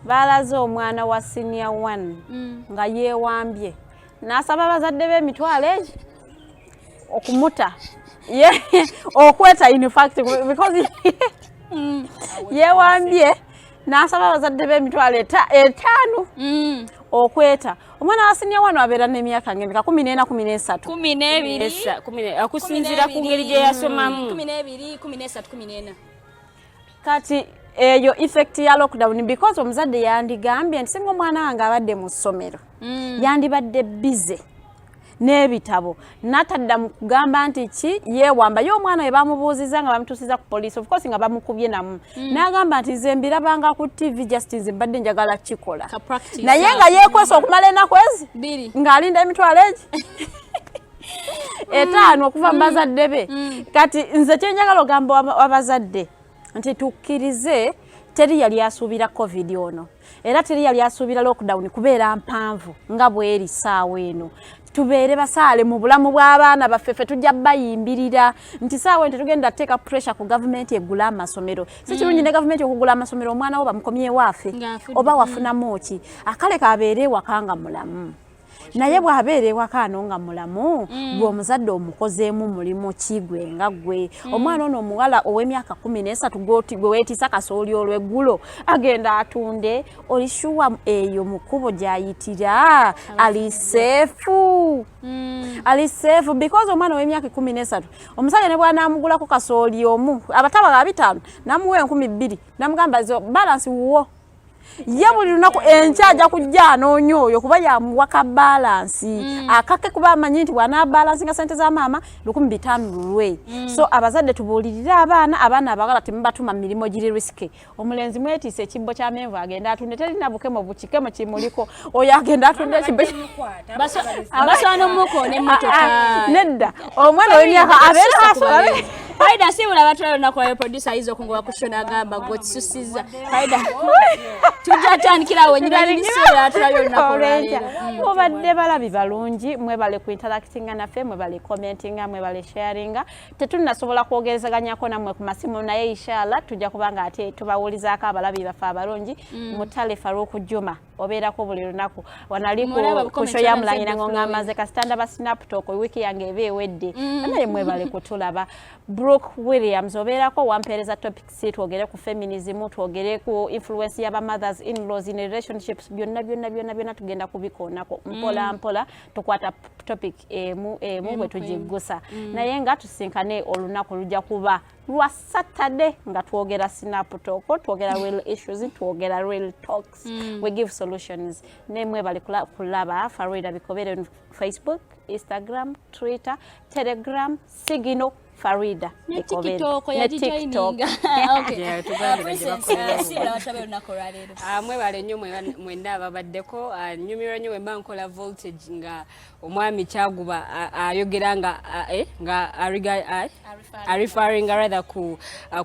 balaze omwana wa senior one nga yeewambye n'asaba bazadde be emitwalo egi okumuta. Okweta, in fact, because yeewambye n'asaba abazadde be emitwalo 50 okweta. Omwana wa senior one abeera n'emyaka ngemeka? 14, 13? 12. Okusinziira ku ngeri gye yasomamu. 12, 13, 14. Kati eyo effect ya lockdown, because omuzadde yandigambye nti singa omwana wange abadde mu ssomero, yandibadde busy n'ebitabo, natadda mu kugamba nti ki yeewamba. Ye omwana we bamubuuziza nga bamutuusiza ku police, of course nga bamukubye namu, n'agamba nti nze mbirabanga ku TV, just nze mbadde njagala kikola. Ka practice. Naye nga yeekwesa okumala ennaku ezi 2 ng'alinda emitwalo egi 50 okuva mu bazadde be. Kati nze kyenjagala ogamba abazadde nti tukkirize, teri yali asuubira COVID ono, era teri yali asuubira lockdown kubeera mpanvu nga bweri saawa eno. Tubeere basaale mu bulamu bw'abaana baffe. Ffe tujja bayimbirira nti saawa eno tetugenda teeka pressure ku gavumenti egula amasomero. Si kirungi ne gavumenti okugula amasomero, omwana wo bamukomyewo afe. Ng'afudde. Oba wafunamu ki? Akale kabeere ewaka nga mulamu. Naye bw'abeera ewaka ano nga mulamu, gwe omuzadde omukozeemu mulimu ki? Gwe nga gwe omwana ono omuwala ow'emyaka 13 gwe weetiisa kasooli olw'eggulo agenda atunde, oli sure eyo mu kkubo gy'ayitira ali safe? Ali safe? Because omwana ow'emyaka 13, omusajja ne bw'anaamugulako kasooli omu abataba ga 500, namuwa 2000, namugamba zo balance wuwo. Ye buli lunaku enkya ajja kujja anoonya oyo kuba yamuwa ka balance akake, kuba amanyi nti bw'anaabalansinga sente za maama 1500 lulwe. So abazadde tubuulirire abaana. Abaana abawala temubatuma mu mirimu giri risky. Omulenzi mwetiise ekibbo ky'amenvu agenda atunde, terina bukemo bukikemo kimuliko, oyo agenda atunda ekibbo. Basobola n'omukoona emmotoka. Ah, ah, nedda, omwana w'emyaka abeera Farida, siibula abatulabye olunaku lwayo. Producer ayinza okungoba ku show n'agamba gwe okisussizza. Farida, tujja tandikira awo nyina nyini. Siibula abatulabye olunaku olwaleero. Mubadde balabi balungi, mwebale ku interactinga naffe, mwebale commentinga, mwebale sharinga. Tetunnasobola kwogerezaganyako nammwe ku masimu, naye inshallah tujja kubanga ate tubawulizaako. Abalabi baffe abalungi, Mutale Farouk Juma obeerako buli lunaku wanali Mulaba ku comments show ya zonna Mulangira zedde. Ng'ongamba nze kasita ndaba Snaptalk, wiiki yange eba ewedde. Naye mwebale kutulaba. Brooke Williams obeerako wampeereza topics, twogere ku feminism, twogere ku influence y'aba mothers in-laws in relationships. Byonna byonna byonna byonna tugenda kubikoonako mpola mpola, tukwata topic emu emu bwe tugiggusa. Naye nga tusinkane olunaku lujja kuba lwa Saturday nga twogera Snaptalk, twogera real issues, twogera real talks, we give solutions. Nemwebale kulaba Farida Bikobere on Facebook, Instagram, Twitter, Telegram, Signal. Farida ne Ekobere. TikTok Ne TikTok. yagijoininga. Okay. Yeah, tugambire gye Princess, bakolera. siibula abatabe olunaku olwaleero. Ah, mwebale nnyo mwenna ababaddeko. Ah, nnyumirwa nnyo bwe mba nkola voltage nga omwami Kyaguba ayogera nga nga areferringa rather ku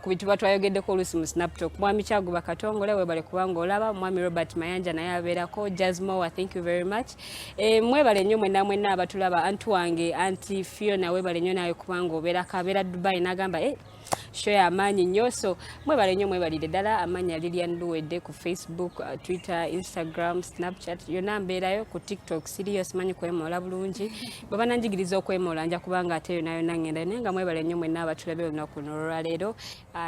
bintu batwayogeddeko oluusi mu Snaptalk. Mwami Kyaguba Katongole, webale kubanga olaba. Mwami Robert Mayanja naye abeerako. Jasmowa, thank you very much. Mwebale nnyo mwenna mwenna abatulaba. Anti wange anti Fiona, webale nnyo nawe kubanga obeerako, abeera Dubai n'agamba show y'amaanyi nnyo. So mwebale nnyo, mwebalire ddala. Amannya Lilian Luwedde ku Facebook, Twitter, Instagram, Snapchat, yonna mbeerayo. Ku TikTok siriyo, simanyi kwemoola bulungi. Bwe bananjigiriza okwemoola nja kubanga ate yonna yonna ngendayo. Naye nga mwebale nnyo mwenna abatulabye olunaku luno olwaleero.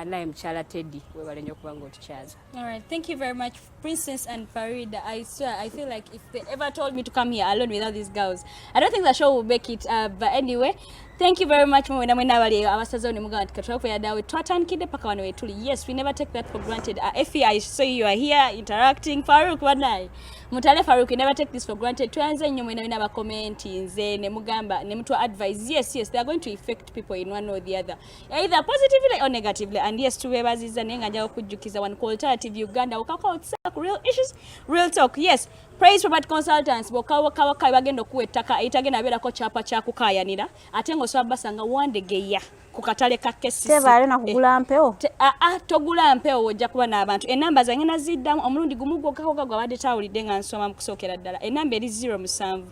Naye mukyala Teddy, webale nnyo okubanga otukyaza. All right, thank you very much, Princess and Farida. I swear, I feel like if they ever told me to come here alone without these girls, I don't think the show will make it. But anyway, thank you very much. Mwena mwena abali abasazeewo ne mugamba nti katulakuya dawe twatandikidde paka wano wetuli. Yes, we never take that for granted. Effie, I saw you are here interacting. Farouk banaye. Mutale Farouk, we never take this for granted. Tweyanze nnyo mwena mwena abakomentinze ne mugamba ne mutuwa advice. Yes, yes, they are going to affect people in one or the other, either positively or negatively. And yes, tubeebazizza naye nga njagala okujjukiza one ku Alternative Uganda okaka real issues, real talk. Yes, Praise Property Consultants bokawakawaka bagenda okuwa ettaka eritagenda abeerako kyapa kyakukaayanira, ate ng'osobola basanga Wandegeya ku katale ka KCC. Tebaayo na kugula mpewo. Aa, togula mpewo, ojja kuba n'abantu. Enamba zange naziddamu omulundi gumu gwokka gwabadde tawulidde nga nsoma mu kusookera ddala. Enamba eri 07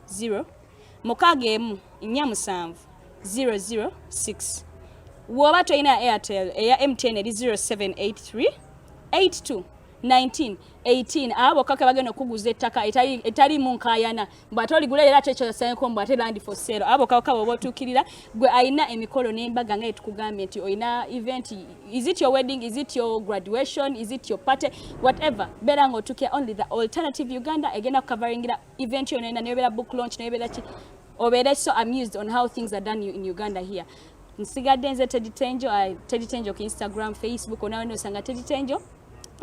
0 6 1 4 7 006. Bw'oba tolina Airtel, eya MTN eri 0783 82 19 18. Abo bokka ke bagenda okuguza ettaka etalimu nkaayana, mbw ate oligula era ate ekyosaneko mbw ate land for sale. Abo bokka bwoba otuukirira gwe alina emikolo n'embaga nga yetukugambye nti olina event, is it your wedding, is it your graduation, is it your party, whatever, beera ng'otuukira only the Alternative Uganda egenda kukavaringira event yonna yonna, neyobeera book launch, neyobeera ki, obeere so amused on how things are done in Uganda here. Nsigadde nze Teddy Tenjo, Teddy Tenjo ku Instagram, Facebook, onawe osanga Teddy Tenjo.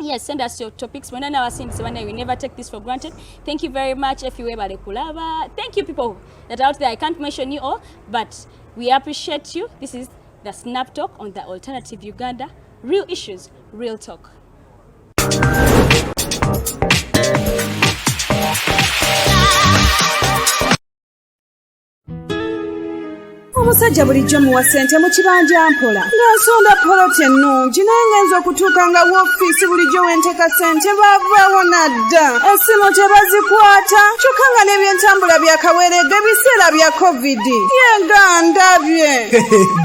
Yes, send us your topics. Mwena n'abasindise banaye, we never take this for granted. Thank you very much. If you webale kulaba, thank you people that are out there. I can't mention you all, but we appreciate you. This is the Snap Talk on the Alternative Uganda. Real issues, real talk. Omusajja bulijjo muwa ssente mu kibanja mpola nga nsonda poloti ennungi, naye ngenza okutuuka nga woofiisi bulijjo wenteeka ssente baavaawo nadda, essimu tebazikwata, kyokka nga n'ebyentambula byakaweerega ebiseera bya COVID ye nga ndabye.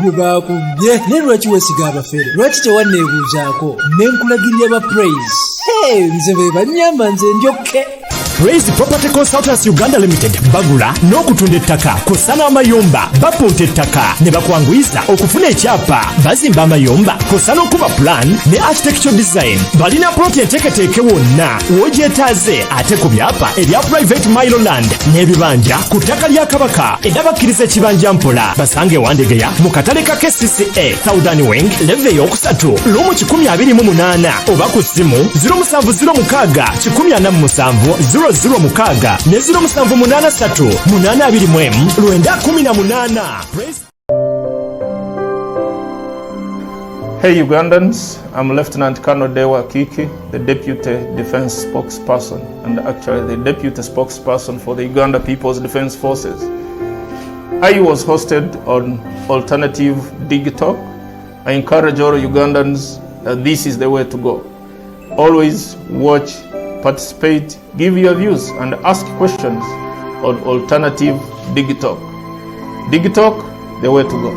Gwe baakubye, naye lwaki weesiga abafere? Lwaki tewanneebuuzaako ne nkulagirira ba Praise? Hey, nze be bannyamba, nze ndyokke. Praise Property Consultants Uganda Limited bagula n'okutunda ettaka kw'ossa n'amayumba, bapunta ettaka ne bakwanguyiza okufuna ekyapa, bazimba amayumba kw'ossa n'okuba plan ne architecture design. Balina ploti enteeketeeke wonna w'ogyetaaze, ate ku byapa ebya private mailo land n'ebibanja ku ttaka lya Kabaka. Era bakkiriza ekibanja mpola. Basange Wandegeya mu katale ka KCCA Southern Wing, level eyokusatu, room 128, oba ku ssimu 0706 147 006 ne 0783 821 918. Praise Hey Ugandans, I'm Lieutenant Colonel Dewa Kiki, the Deputy Defense Spokesperson, and actually the Deputy Spokesperson for the Uganda People's Defense Forces. I was hosted on Alternative Digital. I encourage all Ugandans that this is the way to go. Always watch, participate, give your views, and ask questions on Alternative Digital. Digitalk, the way to go.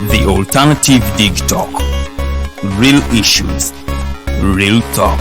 The Alternative Dig Talk. Real issues, real talk.